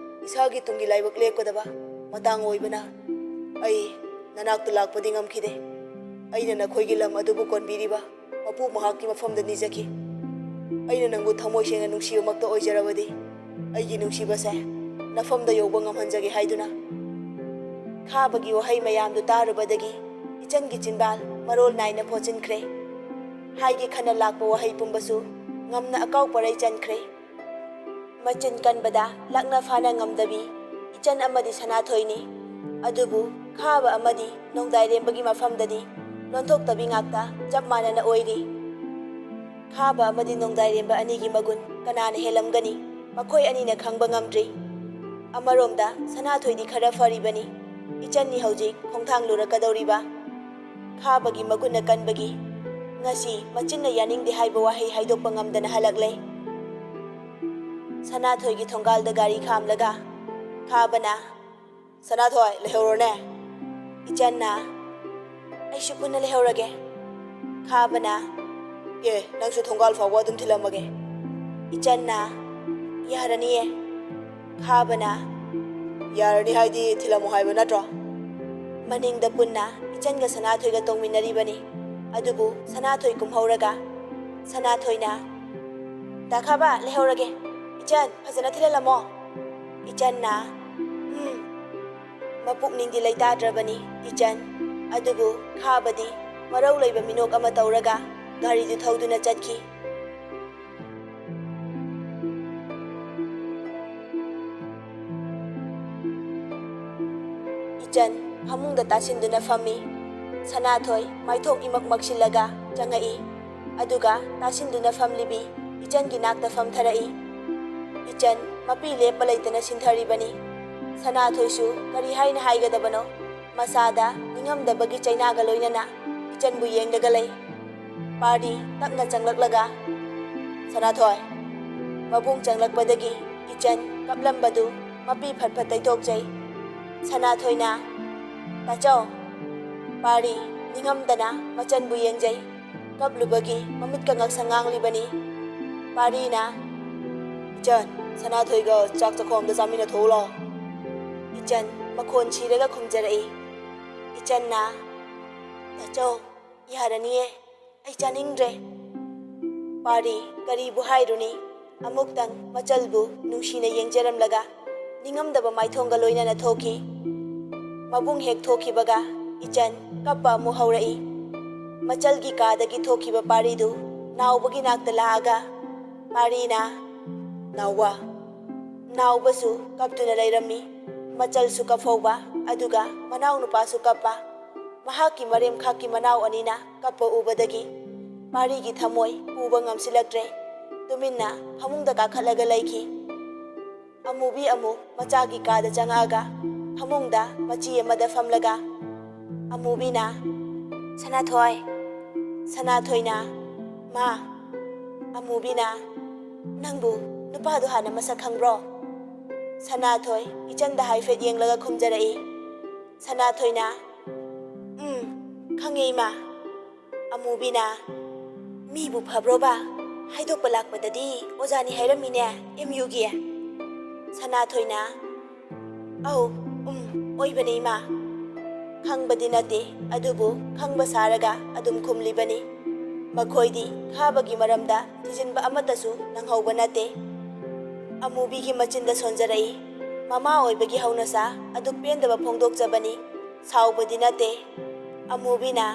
ꯏꯁꯥꯒꯤ ꯇꯨꯡꯒꯤ ꯂꯥꯏꯕꯛ ꯂꯦꯞꯀꯗꯕ ꯃꯇꯥꯡ ꯑꯣꯏꯕꯅ ꯑꯩ ꯅꯅꯥꯛꯇ ꯂꯥꯛꯄꯗꯤ ꯉꯝꯈꯤꯗꯦ꯫ ꯑꯩꯅ ꯅꯈꯣꯏꯒꯤ ꯂꯝ ꯑꯗꯨꯕꯨ ꯀꯣꯟꯕꯤꯔꯤꯕ ꯃꯄꯨ ꯃꯍꯥꯛꯀꯤ ꯃꯐꯝꯗ ꯅꯤꯖꯈꯤ꯫ ꯑꯩꯅ ꯅꯪꯕꯨ ꯊꯃꯣꯏ ꯁꯦꯡꯅ ꯅꯨꯡꯁꯤꯕꯃꯛꯇ ꯑꯣꯏꯖꯔꯕꯗꯤ ꯑꯩꯒꯤ ꯅꯨꯡꯁꯤꯕꯁꯦ ꯅꯐꯝꯗ ꯌꯧꯕ ꯉꯝꯍꯟꯖꯒꯦ" ꯍꯥꯏꯗꯨꯅ꯫ ꯈꯥꯕꯒꯤ ꯋꯥꯍꯩ ꯃꯌꯥꯝꯗꯨ ꯇꯥꯔꯨꯕꯗꯒꯤ ꯏꯆꯟꯒꯤ ꯆꯤꯟꯕꯥꯜ ꯃꯔꯣꯜ ꯅꯥꯏꯅ ꯐꯣꯠꯆꯤꯟꯈ꯭ꯔꯦ꯫ ꯍꯥꯏꯒꯦ ꯈꯟꯅ ꯂꯥꯛꯄ ꯋꯥꯍꯩ ꯄꯨꯝꯕꯁꯨ ꯉꯝꯅ ꯑꯀꯥꯎ ꯄꯔꯩ ꯆꯟꯈ꯭ꯔꯦ꯫ ꯃꯆꯤꯟ ꯀꯟꯕꯗ ꯂꯥꯛꯅ ꯐꯥꯅ ꯉꯝꯗꯕꯤ ꯏꯆꯟ ꯑꯃꯗꯤ ꯁꯅꯥꯊꯣꯏꯅꯤ꯫ ꯑꯗꯨꯕꯨ ꯈꯥꯕ ꯑꯃꯗꯤ ꯅꯣꯡꯗꯥꯏꯔꯦꯝꯕꯒꯤ ꯃꯐꯝꯗꯗꯤ ꯂꯣꯟꯊꯣꯛꯇꯕꯤ ꯉꯥꯛꯇ ꯆꯞ ꯃꯥꯟꯅꯅ ꯑꯣꯏꯔꯤ꯫ ꯈꯥꯕ ꯑꯃꯗꯤ ꯅꯣꯡꯗꯥꯏꯔꯦꯝꯕ ꯑꯅꯤꯒꯤ ꯃꯒꯨꯟ ꯀꯅꯥꯅ ꯍꯦꯜꯂꯝꯒꯅꯤ? ꯃꯈꯣꯏ ꯑꯅꯤꯅ ꯈꯪꯕ ꯉꯝꯗ꯭ꯔꯤ꯫ ꯑꯃꯔꯣꯝꯗ ꯁꯅꯥꯊꯣꯏꯗꯤ ꯈꯔ ꯐꯔꯤꯕꯅꯤ꯫ ꯏꯆꯟꯅꯤ ꯍꯧꯖꯤꯛ ꯈꯣꯡꯊꯥꯡ ꯂꯨꯔꯛꯀꯗꯧꯔꯤꯕ꯫ ꯈꯥꯕꯒꯤ ꯃꯒꯨꯟꯅ ꯀꯟꯕꯒꯤ ꯉꯁꯤ ꯃꯆꯤꯟꯅ ꯌꯥꯅꯤꯡꯗꯦ ꯍꯥꯏꯕ ꯋꯥꯍꯩ ꯍꯥꯏꯗꯣꯛꯄ ꯉꯝꯗꯅ ꯍꯜꯂꯛꯂꯦ꯫ ꯁꯅꯥꯊꯣꯏꯒꯤ ꯊꯣꯡꯒꯥꯜꯗ ꯒꯥꯔꯤ ꯈꯥꯝꯂꯒ ꯈꯥꯕꯅ, "ꯁꯅꯥꯊꯣꯏ, ꯂꯩꯍꯧꯔꯣꯅꯦ?" ꯏꯆꯟꯅ, "ꯑꯩꯁꯨ ꯄꯨꯟꯅ ꯂꯩꯍꯧꯔꯒꯦ꯫" ꯈꯥꯕꯅ, "ꯑꯦ, ꯅꯪꯁꯨ ꯊꯣꯡꯒꯥꯜ ꯐꯥꯎꯕ ꯑꯗꯨꯝ ꯊꯤꯜꯂꯝꯃꯒꯦ꯫" ꯏꯆꯟꯅ, "ꯌꯥꯔꯅꯤꯌꯦ꯫" ꯈꯥꯕꯅ, "ꯌꯥꯔꯅꯤ ꯍꯥꯏꯗꯤ ꯊꯤꯜꯂꯝꯃꯣ ꯍꯥꯏꯕ ꯅꯠꯇ꯭ꯔꯣ?" ꯃꯅꯤꯡꯗ ꯄꯨꯟꯅ ꯏꯆꯟꯒ ꯁꯅꯥꯊꯣꯏꯒ ꯇꯣꯡꯃꯤꯟꯅꯔꯤꯕꯅꯤ꯫ ꯑꯗꯨꯕꯨ ꯁꯅꯥꯊꯣꯏ ꯀꯨꯝꯍꯧꯔꯒ ꯁꯅꯥꯊꯣꯏꯅ, "ꯇꯥ ꯈꯥꯕ, ꯂꯩꯍꯧꯔꯒꯦ꯫ ꯏꯆꯟ, ꯐꯖꯅ ꯊꯤꯜꯍꯜꯂꯝꯃꯣ꯫" ꯏꯆꯟꯅ, "ꯎꯝ꯫" ꯃꯄꯨꯛꯅꯤꯡꯗꯤ ꯂꯩꯇꯥꯗ꯭ꯔꯕꯅꯤ ꯏꯆꯟ꯫ ꯑꯗꯨꯕꯨ ꯈꯥꯕꯗꯤ ꯃꯔꯧ ꯂꯩꯕ ꯃꯤꯅꯣꯛ ꯑꯃ ꯇꯧꯔꯒ ꯒꯥꯔꯤꯗꯨ ꯊꯧꯗꯨꯅ ꯆꯠꯈꯤ꯫ ꯏꯆꯟ ꯐꯃꯨꯡꯗ ꯇꯥꯁꯤꯟꯗꯨꯅ ꯐꯝꯃꯤ꯫ ꯁꯅꯥꯊꯣꯏ ꯃꯥꯏꯊꯣꯡ ꯏꯃꯛ ꯃꯛꯁꯤꯜꯂꯒ ꯆꯪꯉꯛꯏ꯫ ꯑꯗꯨꯒ ꯇꯥꯁꯤꯟꯗꯨꯅ ꯐꯝꯂꯤꯕꯤ ꯏꯆꯟꯒꯤ ꯅꯥꯛꯇ ꯐꯝꯊꯔꯛꯏ꯫ ꯏꯆꯟ ꯃꯄꯤ ꯂꯦꯞꯄ ꯂꯩꯇꯅ ꯁꯤꯟꯊꯔꯤꯕꯅꯤ꯫ ꯁꯅꯥꯊꯣꯏꯁꯨ ꯀꯔꯤ ꯍꯥꯏꯅ ꯍꯥꯏꯒꯗꯕꯅꯣ? ꯃꯁꯥꯗ ꯅꯤꯡꯉꯝꯗꯕꯒꯤ ꯆꯩꯅꯥꯒ ꯂꯣꯏꯅꯅ ꯏꯆꯟꯕꯨ ꯌꯦꯡꯂꯒ ꯂꯩ꯫ ꯄꯥꯔꯤ ꯇꯞꯅ ꯆꯪꯂꯛꯂꯒ, "ꯁꯅꯥꯊꯣꯏ!" ꯃꯕꯨꯡ ꯆꯪꯂꯛꯄꯗꯒꯤ ꯏꯆꯟ ꯀꯞꯂꯝꯕꯗꯨ ꯃꯄꯤ ꯐꯠ ꯐꯠ ꯇꯩꯊꯣꯛꯆꯩ꯫ ꯁꯅꯥꯊꯣꯏꯅ, "ꯇꯥꯆꯧ!" ꯄꯥꯔꯤ ꯅꯤꯡꯉꯝꯗꯅ ꯃꯆꯟꯕꯨ ꯌꯦꯡꯖꯩ꯫ ꯀꯞꯂꯨꯕꯒꯤ ꯃꯃꯤꯠꯀ ꯉꯛꯁꯪ ꯉꯥꯡꯂꯤꯕꯅꯤ꯫ ꯄꯥꯔꯤꯅ, "ꯏꯆꯟ, ꯁꯅꯥꯊꯣꯏꯒ ꯆꯥꯛ ꯆꯥꯛꯈꯣꯝꯗ ꯆꯥꯃꯤꯟꯅ ꯊꯣꯛꯎ ꯂꯥꯎ꯫" ꯏꯆꯟ ꯃꯈꯣꯟ ꯁꯤꯔꯒ ꯈꯨꯝꯖꯔꯛꯏ꯫ ꯏꯆꯟꯅ, "ꯇꯥꯆꯧ, ꯌꯥꯔꯅꯤꯌꯦ, ꯑꯩ ꯆꯥꯅꯤꯡꯗ꯭ꯔꯦ꯫" ꯄꯥꯔꯤ ꯀꯔꯤꯕꯨ ꯍꯥꯏꯔꯨꯅꯤ? ꯑꯃꯨꯛꯇꯪ ꯃꯆꯜꯕꯨ ꯅꯨꯡꯁꯤꯅ ꯌꯦꯡꯖꯔꯝꯂꯒ ꯅꯤꯡꯉꯝꯗꯕ ꯃꯥꯏꯊꯣꯡꯒ ꯂꯣꯏꯅꯅ ꯊꯣꯛꯈꯤ꯫ ꯃꯕꯨꯡ ꯍꯦꯛ ꯊꯣꯛꯈꯤꯕꯒ ꯏꯆꯟ ꯀꯞꯄ ꯑꯃꯨꯛ ꯍꯧꯔꯛꯏ꯫ ꯃꯆꯜꯒꯤ ꯀꯥꯗꯒꯤ ꯊꯣꯛꯈꯤꯕ ꯄꯥꯔꯤꯗꯨ ꯅꯥꯎꯕꯒꯤ ꯅꯥꯛꯇ ꯂꯥꯛꯑꯒ ꯄꯥꯔꯤꯅ, "ꯅꯥꯎꯕ!" ꯅꯥꯎꯕꯁꯨ ꯀꯞꯇꯨꯅ ꯂꯩꯔꯝꯃꯤ꯫ ꯃꯆꯜꯁꯨ ꯀꯞꯐꯧꯕ, ꯑꯗꯨꯒ ꯃꯅꯥꯎꯅꯨꯄꯥꯁꯨ ꯀꯞꯄ꯫ ꯃꯍꯥꯛꯀꯤ ꯃꯔꯦꯝꯈꯥꯛꯀꯤ ꯃꯅꯥꯎ ꯑꯅꯤꯅ ꯀꯞꯄ ꯎꯕꯗꯒꯤ ꯄꯥꯔꯤꯒꯤ ꯊꯃꯣꯏ ꯄꯨꯕ ꯉꯝꯁꯤꯜꯂꯛꯇ꯭ꯔꯦ꯫ ꯇꯨꯃꯤꯟꯅ ꯐꯃꯨꯡꯗ ꯀꯥꯈꯠꯂꯒ ꯂꯩꯈꯤ꯫ ꯑꯃꯨꯕꯤ ꯑꯃꯨꯛ ꯃꯆꯥꯒꯤ ꯀꯥꯗ ꯆꯪꯉꯛꯑꯒ ꯐꯃꯨꯡꯗ ꯃꯆꯤ ꯑꯃꯗ ꯐꯝꯂꯒ ꯑꯃꯨꯕꯤꯅ, "ꯁꯅꯥꯊꯣꯏ!" ꯁꯅꯥꯊꯣꯏꯅ, "ꯃꯥ!" ꯑꯃꯨꯕꯤꯅ, "ꯅꯪꯕꯨ ꯅꯨꯄꯥꯗꯣ ꯍꯥꯟꯅ ꯃꯁꯛ ꯈꯪꯕ꯭ꯔꯣ?" ꯁꯅꯥꯊꯣꯏ ꯏꯆꯟꯗ ꯍꯥꯏꯐꯦꯠ ꯌꯦꯡꯂꯒ ꯈꯨꯝꯖꯔꯛꯏ꯫ ꯁꯅꯥꯊꯣꯏꯅ, "ꯎꯝ, ꯈꯪꯉꯦ, ꯏꯃꯥ꯫" ꯑꯃꯨꯕꯤꯅ, "ꯃꯤꯕꯨ ꯐꯕ꯭ꯔꯣꯕ? ꯍꯥꯏꯗꯣꯛꯄ ꯂꯥꯛꯄꯗꯗꯤ ꯑꯣꯖꯥꯅꯤ ꯍꯥꯏꯔꯝꯃꯤꯅꯦ, ꯑꯦꯝ ꯌꯨꯒꯤ꯫" ꯁꯅꯥꯊꯣꯏꯅ, "ꯑꯧ, ꯎꯝ, ꯑꯣꯏꯕꯅꯦ, ꯏꯃꯥ꯫" ꯈꯪꯕꯗꯤ ꯅꯠꯇꯦ, ꯑꯗꯨꯕꯨ ꯈꯪꯕ ꯁꯥꯔꯒ ꯑꯗꯨꯝ ꯈꯨꯝꯂꯤꯕꯅꯤ꯫ ꯃꯈꯣꯏꯗꯤ ꯈꯥꯕꯒꯤ ꯃꯔꯝꯗ ꯊꯤꯖꯤꯟꯕ ꯑꯃꯠꯇꯁꯨ ꯅꯪꯍꯧꯕ ꯅꯠꯇꯦ꯫ ꯑꯃꯨꯕꯤꯒꯤ ꯃꯆꯤꯟꯗ ꯁꯣꯟꯖꯔꯛꯏ꯫ ꯃꯃꯥ ꯑꯣꯏꯕꯒꯤ ꯍꯧꯅꯁꯥ ꯑꯗꯨꯛ ꯄꯦꯟꯗꯕ ꯐꯣꯡꯗꯣꯛꯆꯕꯅꯤ꯫ ꯁꯥꯎꯕꯗꯤ ꯅꯠꯇꯦ꯫ ꯑꯃꯨꯕꯤꯅ,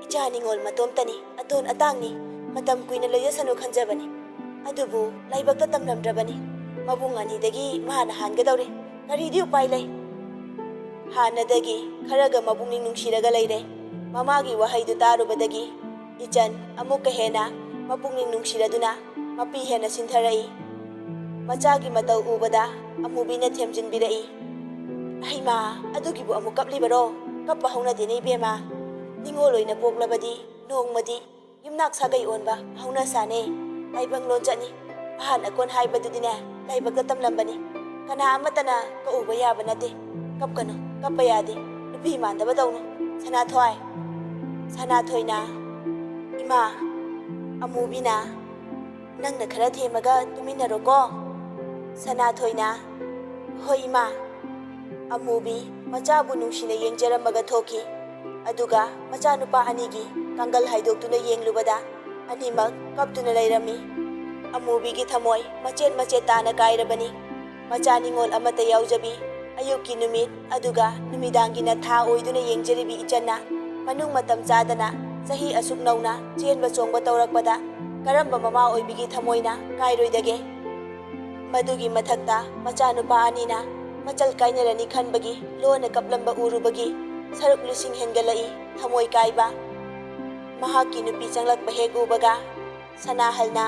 "ꯏꯆꯥ ꯅꯤꯉꯣꯜ ꯃꯇꯣꯝꯇꯅꯤ, ꯑꯇꯣꯟ ꯑꯇꯥꯡꯅꯤ, ꯃꯇꯝ ꯀꯨꯏꯅ ꯂꯩꯖꯁꯅꯨ ꯈꯟꯖꯕꯅꯤ꯫ ꯑꯗꯨꯕꯨ ꯂꯥꯏꯕꯛꯇ ꯇꯝꯂꯝꯗ꯭ꯔꯕꯅꯤ꯫ ꯃꯕꯨꯡ ꯑꯅꯤꯗꯒꯤ ꯃꯥꯅ ꯍꯥꯟꯒꯗꯧꯔꯦ꯫ ꯀꯔꯤꯗꯤ ꯎꯄꯥꯏ ꯂꯩ?" ꯍꯥꯟꯅꯗꯒꯤ ꯈꯔꯒ ꯃꯄꯨꯛꯅꯤꯡ ꯅꯨꯡꯁꯤꯔꯒ ꯂꯩꯔꯦ꯫ ꯃꯃꯥꯒꯤ ꯋꯥꯍꯩꯗꯨ ꯇꯥꯔꯨꯕꯗꯒꯤ ꯏꯆꯟ ꯑꯃꯨꯛꯀ ꯍꯦꯟꯅ ꯃꯄꯨꯛꯅꯤꯡ ꯅꯨꯡꯁꯤꯔꯗꯨꯅ ꯃꯄꯤ ꯍꯦꯟꯅ ꯁꯤꯟꯊꯔꯛꯏ꯫ ꯃꯆꯥꯒꯤ ꯃꯇꯧ ꯎꯕꯗ ꯑꯃꯨꯕꯤꯅ ꯊꯦꯝꯖꯤꯟꯕꯤꯔꯛꯏ꯫ "ꯍꯩꯃꯥ, ꯑꯗꯨꯒꯤꯕꯨ ꯑꯃꯨꯛ ꯀꯞꯂꯤꯕꯔꯣ? ꯀꯞꯄ ꯍꯧꯅꯗꯦꯅꯦ ꯏꯕꯦꯝꯃ꯫ ꯅꯤꯉꯣꯜ ꯑꯣꯏꯅ ꯄꯣꯛꯂꯕꯗꯤ ꯅꯣꯡꯃꯗꯤ ꯌꯨꯝꯅꯥꯛ ꯁꯥꯒꯩ ꯑꯣꯟꯕ ꯍꯧꯅꯁꯥꯅꯦ꯫ ꯇꯥꯏꯕꯪ ꯂꯣꯟꯆꯠꯅꯤ꯫ ꯑꯍꯥꯟ ꯑꯀꯣꯟ ꯍꯥꯏꯕꯗꯨꯗꯤꯅꯦ, ꯂꯥꯏꯕꯛꯇ ꯇꯝꯂꯝꯕꯅꯤ꯫ ꯀꯅꯥ ꯑꯃꯠꯇꯅ ꯀꯛꯎꯕ ꯌꯥꯕ ꯅꯠꯇꯦ꯫ ꯀꯞꯀꯅꯨ, ꯀꯞꯄ ꯌꯥꯗꯦ꯫ ꯅꯨꯄꯤ ꯃꯥꯟꯗꯕ ꯇꯧꯅꯨ꯫ ꯁꯅꯥꯊꯣꯏ!" ꯁꯅꯥꯊꯣꯏꯅ, "ꯏꯃꯥ!" ꯑꯃꯨꯕꯤꯅ, "ꯅꯪꯅ ꯈꯔ ꯊꯦꯝꯃꯒ ꯇꯨꯃꯤꯟꯅꯔꯣꯀꯣ꯫" ꯁꯅꯥꯊꯣꯏꯅ, "ꯍꯣꯏ ꯏꯃꯥ꯫" ꯑꯃꯨꯕꯤ ꯃꯆꯥꯕꯨ ꯅꯨꯡꯁꯤꯅ ꯌꯦꯡꯖꯔꯝꯃꯒ ꯊꯣꯛꯈꯤ꯫ ꯑꯗꯨꯒ ꯃꯆꯥꯅꯨꯄꯥ ꯑꯅꯤꯒꯤ ꯀꯥꯡꯒꯜ ꯍꯥꯏꯗꯣꯛꯇꯨꯅ ꯌꯦꯡꯂꯨꯕꯗ ꯑꯅꯤꯃꯛ ꯀꯞꯇꯨꯅ ꯂꯩꯔꯝꯃꯤ꯫ ꯑꯃꯨꯕꯤꯒꯤ ꯊꯃꯣꯏ ꯃꯆꯦꯠ ꯃꯆꯦꯠ ꯇꯥꯅ ꯀꯥꯏꯔꯕꯅꯤ꯫ ꯃꯆꯥ ꯅꯤꯡꯉꯣꯜ ꯑꯃꯠꯇ ꯌꯥꯎꯖꯕꯤ ꯑꯌꯨꯛꯀꯤ ꯅꯨꯃꯤꯠ ꯑꯗꯨꯒ ꯅꯨꯃꯤꯗꯥꯡꯒꯤꯅ ꯊꯥ ꯑꯣꯏꯗꯨꯅ ꯌꯦꯡꯖꯔꯤꯕꯤ ꯏꯆꯟꯅ ꯃꯅꯨꯡ ꯃꯇꯝ ꯆꯥꯗꯅ ꯆꯍꯤ ꯑꯁꯨꯛ ꯅꯧꯅ ꯆꯦꯟꯕ ꯆꯣꯡꯕ ꯇꯧꯔꯛꯄꯗ ꯀꯔꯝꯕ ꯃꯃꯥ ꯑꯣꯏꯕꯤꯒꯤ ꯊꯃꯣꯏꯅ ꯀꯥꯏꯔꯣꯏꯗꯒꯦ? ꯃꯗꯨꯒꯤ ꯃꯊꯛꯇ ꯃꯆꯥꯅꯨꯄꯥ ꯑꯅꯤꯅ ꯃꯆꯜ ꯀꯥꯏꯅꯔꯅꯤ ꯈꯟꯕꯒꯤ ꯂꯣꯟꯅ ꯀꯞꯂꯝꯕ ꯎꯔꯨꯕꯒꯤ ꯁꯔꯨꯛ ꯂꯤꯁꯤꯡ ꯍꯦꯟꯒꯠꯂꯛꯏ ꯊꯃꯣꯏ ꯀꯥꯏꯕ꯫ ꯃꯍꯥꯛꯀꯤ ꯅꯨꯄꯤ ꯆꯪꯂꯛꯄ ꯍꯦꯛ ꯎꯕꯒ ꯁꯅꯥꯍꯜꯅ,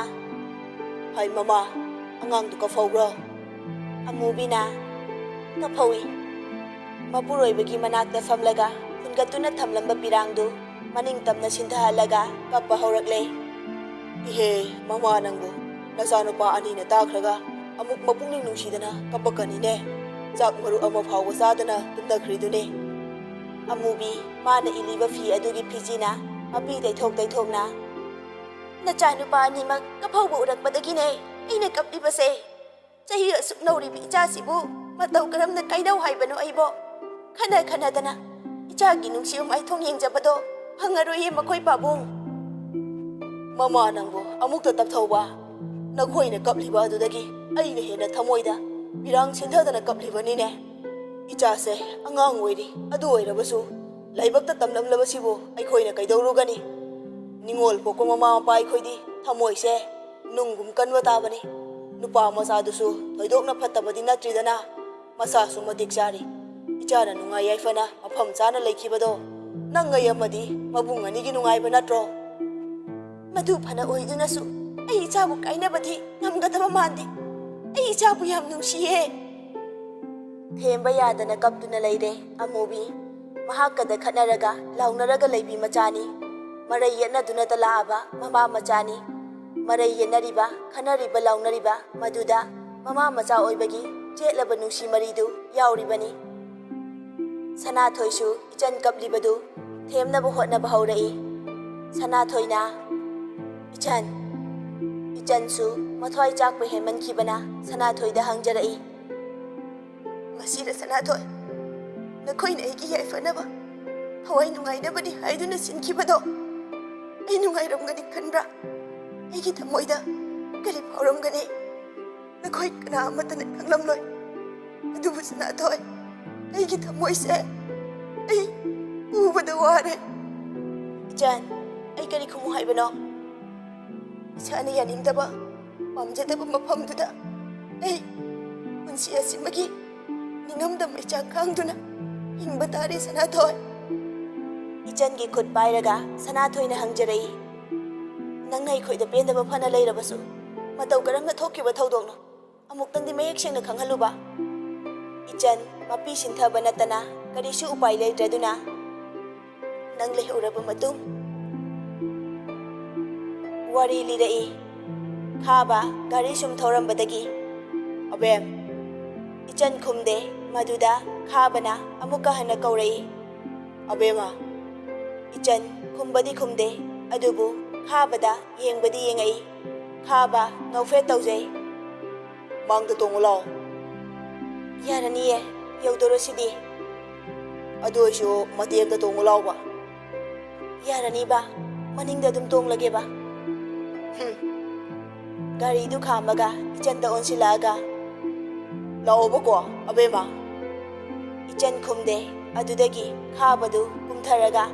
"ꯍꯥꯏ ꯃꯃꯥ, ꯑꯉꯥꯡꯗꯨ ꯀꯞꯐꯧꯕ꯭ꯔꯣ?" ꯑꯃꯨꯕꯤꯅ, "ꯀꯞꯐꯧꯏ꯫" ꯃꯄꯨꯔꯣꯏꯕꯒꯤ ꯃꯅꯥꯛꯇ ꯐꯝꯂꯒ ꯍꯨꯟꯒꯠꯇꯨꯅ ꯊꯝꯂꯝꯕ ꯄꯤꯔꯥꯡꯗꯨ ꯃꯅꯤꯡ ꯇꯝꯅ ꯁꯤꯟꯊꯍꯜꯂꯒ ꯀꯞꯄ ꯍꯧꯔꯛꯂꯦ꯫ "ꯏꯍꯦ, ꯃꯃꯥ ꯅꯪꯕꯨ ꯅꯆꯥꯅꯨꯄꯥ ꯑꯅꯤꯅ ꯇꯥꯈ꯭ꯔꯒ ꯑꯃꯨꯛ ꯃꯄꯨꯛꯅꯤꯡ ꯅꯨꯡꯁꯤꯗꯅ ꯀꯞꯄꯛꯀꯅꯤꯅꯦ꯫ ꯆꯥꯛ ꯃꯔꯨ ꯑꯃ ꯐꯥꯎꯕ ꯆꯥꯗꯅ ꯇꯨꯝꯊꯈ꯭ꯔꯤꯗꯨꯅꯤ꯫" ꯑꯃꯨꯕꯤ ꯃꯥꯅ ꯏꯜꯂꯤꯕ ꯐꯤ ꯑꯗꯨꯒꯤ ꯐꯤꯖꯤꯅ ꯃꯄꯤ ꯇꯩꯊꯣꯛ ꯇꯩꯊꯣꯛꯅ, "ꯅꯆꯥꯅꯨꯄꯥ ꯑꯅꯤꯃꯛ ꯀꯞꯐꯧꯕ ꯎꯔꯛꯄꯗꯒꯤꯅꯦ ꯑꯩꯅ ꯀꯞꯂꯤꯕꯁꯦ꯫ ꯆꯍꯤ ꯑꯁꯨꯛ ꯅꯧꯔꯤꯕꯤ ꯏꯆꯥꯁꯤꯕꯨ ꯃꯇꯧ ꯀꯔꯝꯅ ꯀꯥꯏꯅꯧ ꯍꯥꯏꯕꯅꯣ ꯑꯩꯕꯣ? ꯈꯟꯅ ꯈꯟꯅꯗꯅ ꯏꯆꯥꯒꯤ ꯅꯨꯡꯁꯤꯕ ꯃꯥꯏꯊꯣꯡ ꯌꯦꯡꯖꯕꯗꯣ ꯐꯪꯉꯔꯣꯏꯌꯦ ꯃꯈꯣꯏ ꯄꯥꯕꯨꯡ꯫" "ꯃꯃꯥ ꯅꯪꯕꯨ ꯑꯃꯨꯛꯇ ꯇꯞꯊꯧꯕ꯫ ꯅꯈꯣꯏꯅ ꯀꯞꯂꯤꯕ ꯑꯗꯨꯗꯒꯤ ꯑꯩꯅ ꯍꯦꯟꯅ ꯊꯃꯣꯏꯗ ꯄꯤꯔꯥꯡ ꯁꯤꯟꯊꯗꯅ ꯀꯞꯂꯤꯕꯅꯤꯅꯦ꯫ ꯏꯆꯥꯁꯦ ꯑꯉꯥꯡ ꯑꯣꯏꯔꯤ, ꯑꯗꯨ ꯑꯣꯏꯔꯕꯁꯨ ꯂꯥꯏꯕꯛꯇ ꯇꯝꯂꯝꯂꯕꯁꯤꯕꯨ ꯑꯩꯈꯣꯏꯅ ꯀꯩꯗꯧꯔꯨꯒꯅꯤ? ꯅꯤꯡꯉꯣꯜ ꯄꯣꯛꯄ ꯃꯃꯥ ꯃꯄꯥ ꯑꯩꯈꯣꯏꯗꯤ ꯊꯃꯣꯏꯁꯦ ꯅꯨꯡꯒꯨꯝ ꯀꯟꯕ ꯇꯥꯕꯅꯤ꯫ ꯅꯨꯄꯥ ꯃꯆꯥꯗꯨꯁꯨ ꯊꯣꯏꯗꯣꯛꯅ ꯐꯠꯇꯕꯗꯤ ꯅꯠꯇ꯭ꯔꯤꯗꯅ, ꯃꯁꯥꯁꯨ ꯃꯇꯤꯛ ꯆꯥꯔꯤ꯫ ꯏꯆꯥꯅ ꯅꯨꯡꯉꯥꯏ ꯌꯥꯏꯐꯅ ꯃꯐꯝ ꯆꯥꯅ ꯂꯩꯈꯤꯕꯗꯣ ꯅꯪ ꯑꯩ ꯑꯃꯗꯤ ꯃꯕꯨꯡ ꯑꯅꯤꯒꯤ ꯅꯨꯡꯉꯥꯏꯕ ꯅꯠꯇ꯭ꯔꯣ? ꯃꯗꯨ ꯐꯅ ꯑꯣꯏꯗꯨꯅꯁꯨ ꯑꯩ ꯏꯆꯥꯕꯨ ꯀꯥꯏꯅꯕꯗꯤ ꯉꯝꯒꯗꯕ ꯃꯥꯟꯗꯦ꯫ ꯑꯩ ꯏꯆꯥꯕꯨ ꯌꯥꯝ ꯅꯨꯡꯁꯤꯌꯦ꯫ ꯊꯦꯝꯕ ꯌꯥꯗꯅ ꯀꯞꯇꯨꯅ ꯂꯩꯔꯦ ꯑꯃꯨꯕꯤ꯫ ꯃꯍꯥꯛꯀꯗ ꯈꯠꯅꯔꯒ ꯂꯥꯎꯅꯔꯒ ꯂꯩꯕꯤ ꯃꯆꯥꯅꯤ꯫ ꯃꯔꯩ ꯌꯦꯠꯅꯗꯨꯅꯇ ꯂꯥꯛꯑꯕ ꯃꯃꯥ ꯃꯆꯥꯅꯤ꯫ ꯃꯔꯩ ꯌꯦꯠꯅꯔꯤꯕ, ꯈꯠꯅꯔꯤꯕ, ꯂꯥꯎꯅꯔꯤꯕ ꯃꯗꯨꯗ ꯃꯃꯥ ꯃꯆꯥ ꯑꯣꯏꯕꯒꯤ ꯆꯦꯠꯂꯕ ꯅꯨꯡꯁꯤ ꯃꯔꯤꯗꯨ ꯌꯥꯎꯔꯤꯕꯅꯤ꯫ ꯁꯅꯥꯊꯣꯏꯁꯨ ꯏꯆꯟ ꯀꯞꯂꯤꯕꯗꯨ ꯊꯦꯝꯅꯕ ꯍꯣꯠꯅꯕ ꯍꯧꯔꯛꯏ꯫ ꯁꯅꯥꯊꯣꯏꯅ, "ꯏꯆꯟ!" ꯏꯆꯟꯁꯨ ꯃꯊ꯭ꯋꯥꯏ ꯆꯥꯛꯄ ꯍꯦꯟꯃꯟꯈꯤꯕꯅ ꯁꯅꯥꯊꯣꯏꯗ ꯍꯪꯖꯔꯛꯏ꯫ "ꯃꯁꯤꯔ ꯁꯅꯥꯊꯣꯏ, ꯅꯈꯣꯏꯅ ꯑꯩꯒꯤ ꯌꯥꯏꯐꯅꯕ, ꯊꯋꯥꯏ ꯅꯨꯡꯉꯥꯏꯅꯕꯅꯤ ꯍꯥꯏꯗꯨꯅ ꯁꯤꯟꯈꯤꯕꯗꯣ? ꯑꯩ ꯅꯨꯡꯉꯥꯏꯔꯝꯒꯅꯤ ꯈꯟꯕ꯭ꯔꯥ? ꯑꯩꯒꯤ ꯊꯃꯣꯏꯗ ꯀꯔꯤ ꯐꯥꯎꯔꯝꯒꯅꯤ? ꯅꯈꯣꯏ ꯀꯅꯥ ꯑꯃꯠꯇꯅ ꯈꯪꯂꯝꯂꯣꯏ꯫ ꯑꯗꯨꯕꯨ ꯁꯅꯥꯊꯣꯏ, ꯑꯩꯒꯤ ꯊꯃꯣꯏꯁꯦ ꯑꯩ ꯎꯕꯗ ꯋꯥꯔꯦ꯫" "ꯏꯆꯟ, ꯑꯩ ꯀꯔꯤ ꯈꯨꯝꯃꯨ ꯍꯥꯏꯕꯅꯣ? ꯏꯁꯥꯅ ꯌꯥꯅꯤꯡꯗꯕ, ꯄꯥꯝꯖꯗꯕ ꯃꯐꯝꯗꯨꯗ ꯑꯩ ꯄꯨꯟꯁꯤ ꯑꯁꯤꯃꯒꯤ ꯅꯤꯡꯉꯝꯗ ꯃꯩꯆꯥꯛ ꯈꯥꯡꯗꯨꯅ ꯍꯤꯡꯕ ꯇꯥꯔꯦ ꯁꯅꯥꯊꯣꯏ꯫" ꯏꯆꯟꯒꯤ ꯈꯨꯠ ꯄꯥꯏꯔꯒ ꯁꯅꯥꯊꯣꯏꯅ ꯍꯪꯖꯔꯛꯏ, "ꯅꯪꯅ ꯑꯩꯈꯣꯏꯗ ꯄꯦꯟꯗꯕ ꯐꯅ ꯂꯩꯔꯕꯁꯨ, ꯃꯇꯧ ꯀꯔꯝꯅ ꯊꯣꯛꯈꯤꯕ ꯊꯧꯗꯣꯛꯅꯣ? ꯑꯃꯨꯛꯇꯪꯗꯤ ꯃꯌꯦꯛ ꯁꯦꯡꯅ ꯈꯪꯍꯜꯂꯨꯕ꯫" ꯏꯆꯟ ꯃꯄꯤ ꯁꯤꯟꯊꯕ ꯅꯠꯇꯅ ꯀꯔꯤꯁꯨ ꯎꯄꯥꯏ ꯂꯩꯇ꯭ꯔꯗꯨꯅ, "ꯅꯪ ꯂꯩꯍꯧꯔꯕ ꯃꯇꯨꯡ ꯋꯥꯔꯤ ꯂꯤꯔꯛꯏ꯫" ꯈꯥꯕ ꯒꯥꯔꯤ ꯁꯨꯝ ꯊꯧꯔꯝꯕꯗꯒꯤ, "ꯑꯕꯦꯝ!" ꯏꯆꯟ ꯈꯨꯝꯗꯦ꯫ ꯃꯗꯨꯗ ꯈꯥꯕꯅ ꯑꯃꯨꯛꯀ ꯍꯟꯅ ꯀꯧꯔꯛꯏ, "ꯑꯕꯦꯝꯃ!" ꯏꯆꯟ ꯈꯨꯝꯕꯗꯤ ꯈꯨꯝꯗꯦ, ꯑꯗꯨꯕꯨ ꯈꯥꯕꯗ ꯌꯦꯡꯕꯗꯤ ꯌꯦꯡꯉꯛꯏ꯫ ꯈꯥꯕ ꯅꯣꯛꯐꯦꯠ ꯇꯧꯖꯩ꯫ "ꯃꯥꯡꯗ ꯇꯣꯡꯉꯨ ꯂꯥꯎ꯫" "ꯌꯥꯔꯅꯤꯌꯦ, ꯌꯧꯗꯣꯔꯁꯤꯗꯤ꯫" "ꯑꯗꯨ ꯑꯣꯏꯁꯨ ꯃꯇꯦꯛ ꯑꯃꯗ ꯇꯣꯡꯉꯨ ꯂꯥꯎꯕ꯫" "ꯌꯥꯔꯅꯤꯕ, ꯃꯅꯤꯡꯗ ꯑꯗꯨꯝ ꯇꯣꯡꯂꯒꯦꯕ꯫" ꯍꯨꯝ꯫ ꯒꯥꯔꯤꯗꯨ ꯈꯥꯝꯃꯒ ꯏꯆꯟꯗ ꯑꯣꯟꯁꯤꯜꯂꯛꯑꯒ, "ꯂꯥꯛꯑꯣꯕꯀꯣ, ꯑꯕꯦꯝꯃ꯫" ꯏꯆꯟ ꯈꯨꯝꯗꯦ꯫ ꯑꯗꯨꯗꯒꯤ ꯈꯥꯕꯗꯨ ꯀꯨꯝꯊꯔꯒ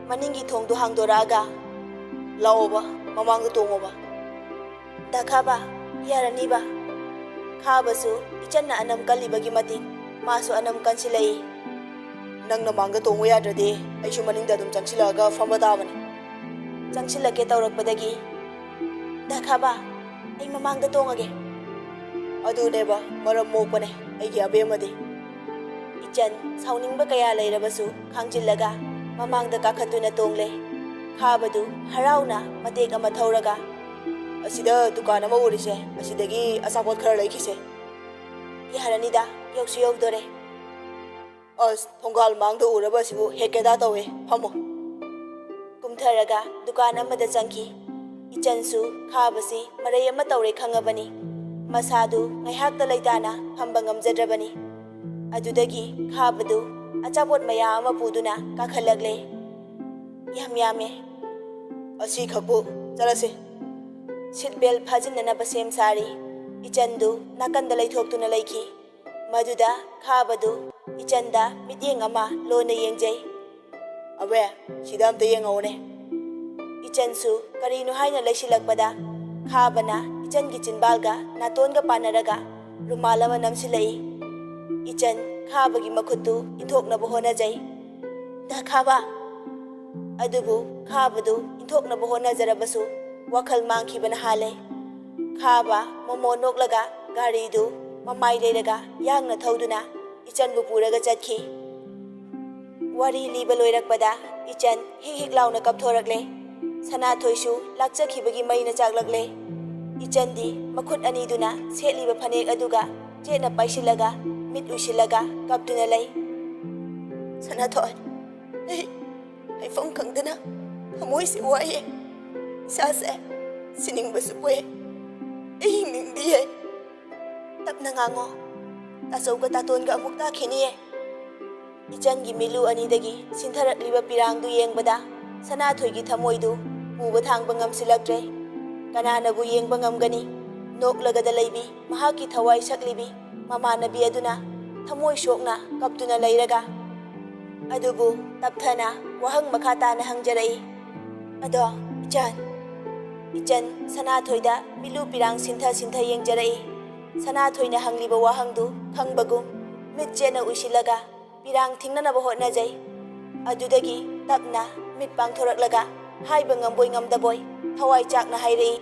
ꯃꯅꯤꯡꯒꯤ ꯊꯣꯡꯗꯨ ꯍꯥꯡꯗꯣꯔꯛꯑꯒ, "ꯂꯥꯛꯑꯣꯕ, ꯃꯃꯥꯡꯗ ꯇꯣꯡꯉꯣꯕ꯫" "ꯗꯥ ꯈꯥꯕ, ꯌꯥꯔꯅꯤꯕ꯫" ꯈꯥꯕꯁꯨ ꯏꯆꯟꯅ ꯑꯅꯝ ꯀꯜꯂꯤꯕꯒꯤ ꯃꯇꯤꯛ ꯃꯥꯁꯨ ꯑꯅꯝ ꯀꯟꯁꯤꯜꯂꯛꯏ꯫ "ꯅꯪꯅ ꯃꯥꯡꯗ ꯇꯣꯡꯉꯨ ꯌꯥꯗ꯭ꯔꯗꯤ ꯑꯩꯁꯨ ꯃꯅꯤꯡꯗ ꯑꯗꯨꯝ ꯆꯪꯁꯤꯜꯂꯛꯑꯒ ꯐꯝꯕ ꯇꯥꯕꯅꯤ"꯫ ꯆꯪꯁꯤꯜꯂꯛꯀꯦ ꯇꯧꯔꯛꯄꯗꯒꯤ, "ꯗꯥ ꯈꯥꯕ, ꯑꯩ ꯃꯃꯥꯡꯗ ꯇꯣꯡꯉꯒꯦ"꯫ ꯑꯗꯨꯅꯦꯕ ꯃꯔꯝ ꯃꯣꯛꯄꯅꯦ ꯑꯩꯒꯤ ꯑꯕꯦꯝꯃꯗꯤ꯫ ꯏꯆꯟ ꯁꯥꯎꯅꯤꯡꯕ ꯀꯌꯥ ꯂꯩꯔꯕꯁꯨ ꯈꯥꯡꯖꯤꯜꯂꯒ ꯃꯃꯥꯡꯗ ꯀꯥꯈꯠꯇꯨꯅ ꯇꯣꯡꯂꯦ꯫ ꯈꯥꯕꯗꯨ ꯍꯔꯥꯎꯅ ꯃꯇꯦꯛ ꯑꯃ ꯊꯧꯔꯒ, "ꯑꯁꯤꯗ ꯗꯨꯀꯥꯟ ꯑꯃ ꯎꯔꯤꯁꯦ, ꯑꯁꯤꯗꯒꯤ ꯑꯆꯥꯄꯣꯠ ꯈꯔ ꯂꯩꯈꯤꯁꯦ"꯫ "ꯌꯥꯔꯅꯤꯗ, ꯌꯧꯁꯨ ꯌꯧꯗꯣꯔꯦ"꯫ "ꯑꯁ, ꯊꯣꯡꯒꯥꯜ ꯃꯥꯡꯗ ꯎꯔꯕ ꯑꯁꯤꯕꯨ ꯍꯦꯛꯀꯦꯗꯥ ꯇꯧꯋꯦ, ꯐꯝꯃꯣ"꯫ ꯀꯨꯝꯊꯔꯒ ꯗꯨꯀꯥꯟ ꯑꯃꯗ ꯆꯪꯈꯤ꯫ ꯏꯆꯟꯁꯨ ꯈꯥꯕꯁꯤ ꯃꯔꯩ ꯑꯃ ꯇꯧꯔꯦ ꯈꯪꯉꯕꯅꯤ꯫ ꯃꯁꯥꯗꯨ ꯉꯥꯏꯍꯥꯛꯇ ꯂꯩꯇꯥꯅ ꯐꯝꯕ ꯉꯝꯖꯗ꯭ꯔꯕꯅꯤ꯫ ꯑꯗꯨꯗꯒꯤ ꯈꯥꯕꯗꯨ ꯑꯆꯥꯄꯣꯠ ꯃꯌꯥꯝ ꯑꯃ ꯄꯨꯗꯨꯅ ꯀꯥꯈꯠꯂꯛꯂꯦ꯫ ꯌꯥꯝ ꯌꯥꯝꯃꯦ꯫ "ꯑꯁꯤꯈꯛꯄꯨ ꯆꯠꯂꯁꯤ"꯫ ꯁꯤꯠ ꯕꯦꯜ ꯐꯥꯖꯤꯟꯅꯅꯕ ꯁꯦꯝ ꯁꯥꯔꯤ꯫ ꯏꯆꯟꯗꯨ ꯅꯥꯀꯟꯗ ꯂꯩꯊꯣꯛꯇꯨꯅ ꯂꯩꯈꯤ꯫ ꯃꯗꯨꯗ ꯈꯥꯕꯗꯨ ꯏꯆꯟꯗ ꯃꯤꯠꯌꯦꯡ ꯑꯃ ꯂꯣꯟꯅ ꯌꯦꯡꯖꯩ꯫ "ꯑꯕꯦ, ꯁꯤꯗ ꯑꯝꯇ ꯌꯦꯡꯍꯧꯅꯦ"꯫ ꯏꯆꯟꯁꯨ ꯀꯔꯤꯅꯣ ꯍꯥꯏꯅ ꯂꯩꯁꯤꯜꯂꯛꯄꯗ, ꯈꯥꯕꯅ ꯏꯆꯟꯒꯤ ꯆꯤꯟꯕꯥꯜꯒ ꯅꯥꯇꯣꯟꯒ ꯄꯥꯟꯅꯔꯒ ꯔꯨꯃꯥꯜ ꯑꯃ ꯅꯝꯁꯤꯜꯂꯛꯏ꯫ ꯏꯆꯟ ꯈꯥꯕꯒꯤ ꯃꯈꯨꯠꯇꯨ ꯏꯟꯊꯣꯛꯅꯕ ꯍꯣꯠꯅꯖꯩ꯫ "ꯗꯥ ꯈꯥꯕ!" ꯑꯗꯨꯕꯨ ꯈꯥꯕꯗꯨ ꯏꯟꯊꯣꯛꯅꯕ ꯍꯣꯠꯅꯖꯔꯕꯁꯨ ꯋꯥꯈꯜ ꯃꯥꯡꯈꯤꯕꯅ ꯍꯥꯜꯂꯦ꯫ ꯈꯥꯕ ꯃꯣꯃꯣ ꯅꯣꯛꯂꯒ ꯒꯥꯔꯤꯗꯨ ꯃꯃꯥꯏ ꯂꯩꯔꯒ ꯌꯥꯡꯅ ꯊꯧꯗꯨꯅ ꯏꯆꯟꯕꯨ ꯄꯨꯔꯒ ꯆꯠꯈꯤ꯫ ꯋꯥꯔꯤ ꯂꯤꯕ ꯂꯣꯏꯔꯛꯄꯗ ꯏꯆꯟ ꯍꯤꯛ ꯍꯤꯛ ꯂꯥꯎꯅ ꯀꯞꯊꯣꯔꯛꯂꯦ꯫ ꯁꯅꯥꯊꯣꯏꯁꯨ ꯂꯥꯛꯆꯈꯤꯕꯒꯤ ꯃꯩꯅ ꯆꯥꯛꯂꯛꯂꯦ꯫ ꯏꯆꯟꯗꯤ ꯃꯈꯨꯠ ꯑꯅꯤꯗꯨꯅ ꯁꯦꯠꯂꯤꯕ ꯐꯅꯦꯛ ꯑꯗꯨꯒ ꯆꯦꯠꯅ ꯄꯥꯏꯁꯤꯜꯂꯒ ꯃꯤꯠ ꯎꯏꯁꯤꯜꯂꯒ ꯀꯞꯇꯨꯅ ꯂꯩ꯫ "ꯁꯅꯥꯊꯣꯏ, ꯑꯩ ꯍꯥꯏꯐꯝ ꯈꯪꯗꯅ ꯊꯃꯣꯏꯁꯦ ꯋꯥꯏꯌꯦ, ꯏꯁꯥꯁꯦ ꯁꯤꯅꯤꯡꯕꯁꯨ ꯄꯣꯛꯑꯦ, ꯑꯩ ꯍꯤꯡꯅꯤꯡꯗꯤꯌꯦ"꯫ "ꯇꯞꯅ ꯉꯥꯡꯉꯣ, ꯇꯥꯆꯧꯒ ꯇꯥꯇꯣꯟꯒ ꯑꯃꯨꯛ ꯇꯥꯈꯤꯅꯤꯌꯦ"꯫ ꯏꯆꯟꯒꯤ ꯃꯤꯠꯂꯨ ꯑꯅꯤꯗꯒꯤ ꯁꯤꯟꯊꯔꯛꯂꯤꯕ ꯄꯤꯔꯥꯡꯗꯨ ꯌꯦꯡꯕꯗ ꯁꯅꯥꯊꯣꯏꯒꯤ ꯊꯃꯣꯏꯗꯨ ꯄꯨꯕ ꯊꯥꯡꯕ ꯉꯝꯁꯤꯜꯂꯛꯇ꯭ꯔꯦ꯫ ꯀꯅꯥꯅꯕꯨ ꯌꯦꯡꯕ ꯉꯝꯒꯅꯤ? ꯅꯣꯛꯂꯒꯗ ꯂꯩꯕꯤ ꯃꯍꯥꯛꯀꯤ ꯊꯋꯥꯏ ꯁꯛꯂꯤꯕꯤ ꯃꯃꯥꯟꯅꯕꯤ ꯑꯗꯨꯅ ꯊꯃꯣꯏ ꯁꯣꯛꯅ ꯀꯞꯇꯨꯅ ꯂꯩꯔꯒ꯫ ꯑꯗꯨꯕꯨ ꯇꯞꯊꯅ ꯋꯥꯍꯪ ꯃꯈꯥ ꯇꯥꯅ ꯍꯪꯖꯔꯛꯏ꯫ "ꯑꯗꯣ, ꯏꯆꯟ?" ꯏꯆꯟ ꯁꯅꯥꯊꯣꯏꯗ ꯃꯤꯠꯂꯨ ꯄꯤꯔꯥꯡ ꯁꯤꯟꯊ ꯁꯤꯟꯊ ꯌꯦꯡꯖꯔꯛꯏ꯫ ꯁꯅꯥꯊꯣꯏꯅ ꯍꯪꯂꯤꯕ ꯋꯥꯍꯪꯗꯨ ꯈꯪꯕꯒꯨꯝ ꯃꯤꯠ ꯆꯦꯠꯅ ꯎꯏꯁꯤꯜꯂꯒ, ꯄꯤꯔꯥꯡ ꯊꯤꯡꯅꯅꯕ ꯍꯣꯠꯅꯖꯩ꯫ ꯑꯗꯨꯗꯒꯤ ꯇꯞꯅ ꯃꯤꯠ ꯄꯥꯡꯊꯣꯔꯛꯂꯒ ꯍꯥꯏꯕ ꯉꯝꯕꯣꯏ ꯉꯝꯗꯕꯣꯏ ꯊꯋꯥꯏ ꯆꯥꯛꯅ ꯍꯥꯏꯔꯛꯏ꯫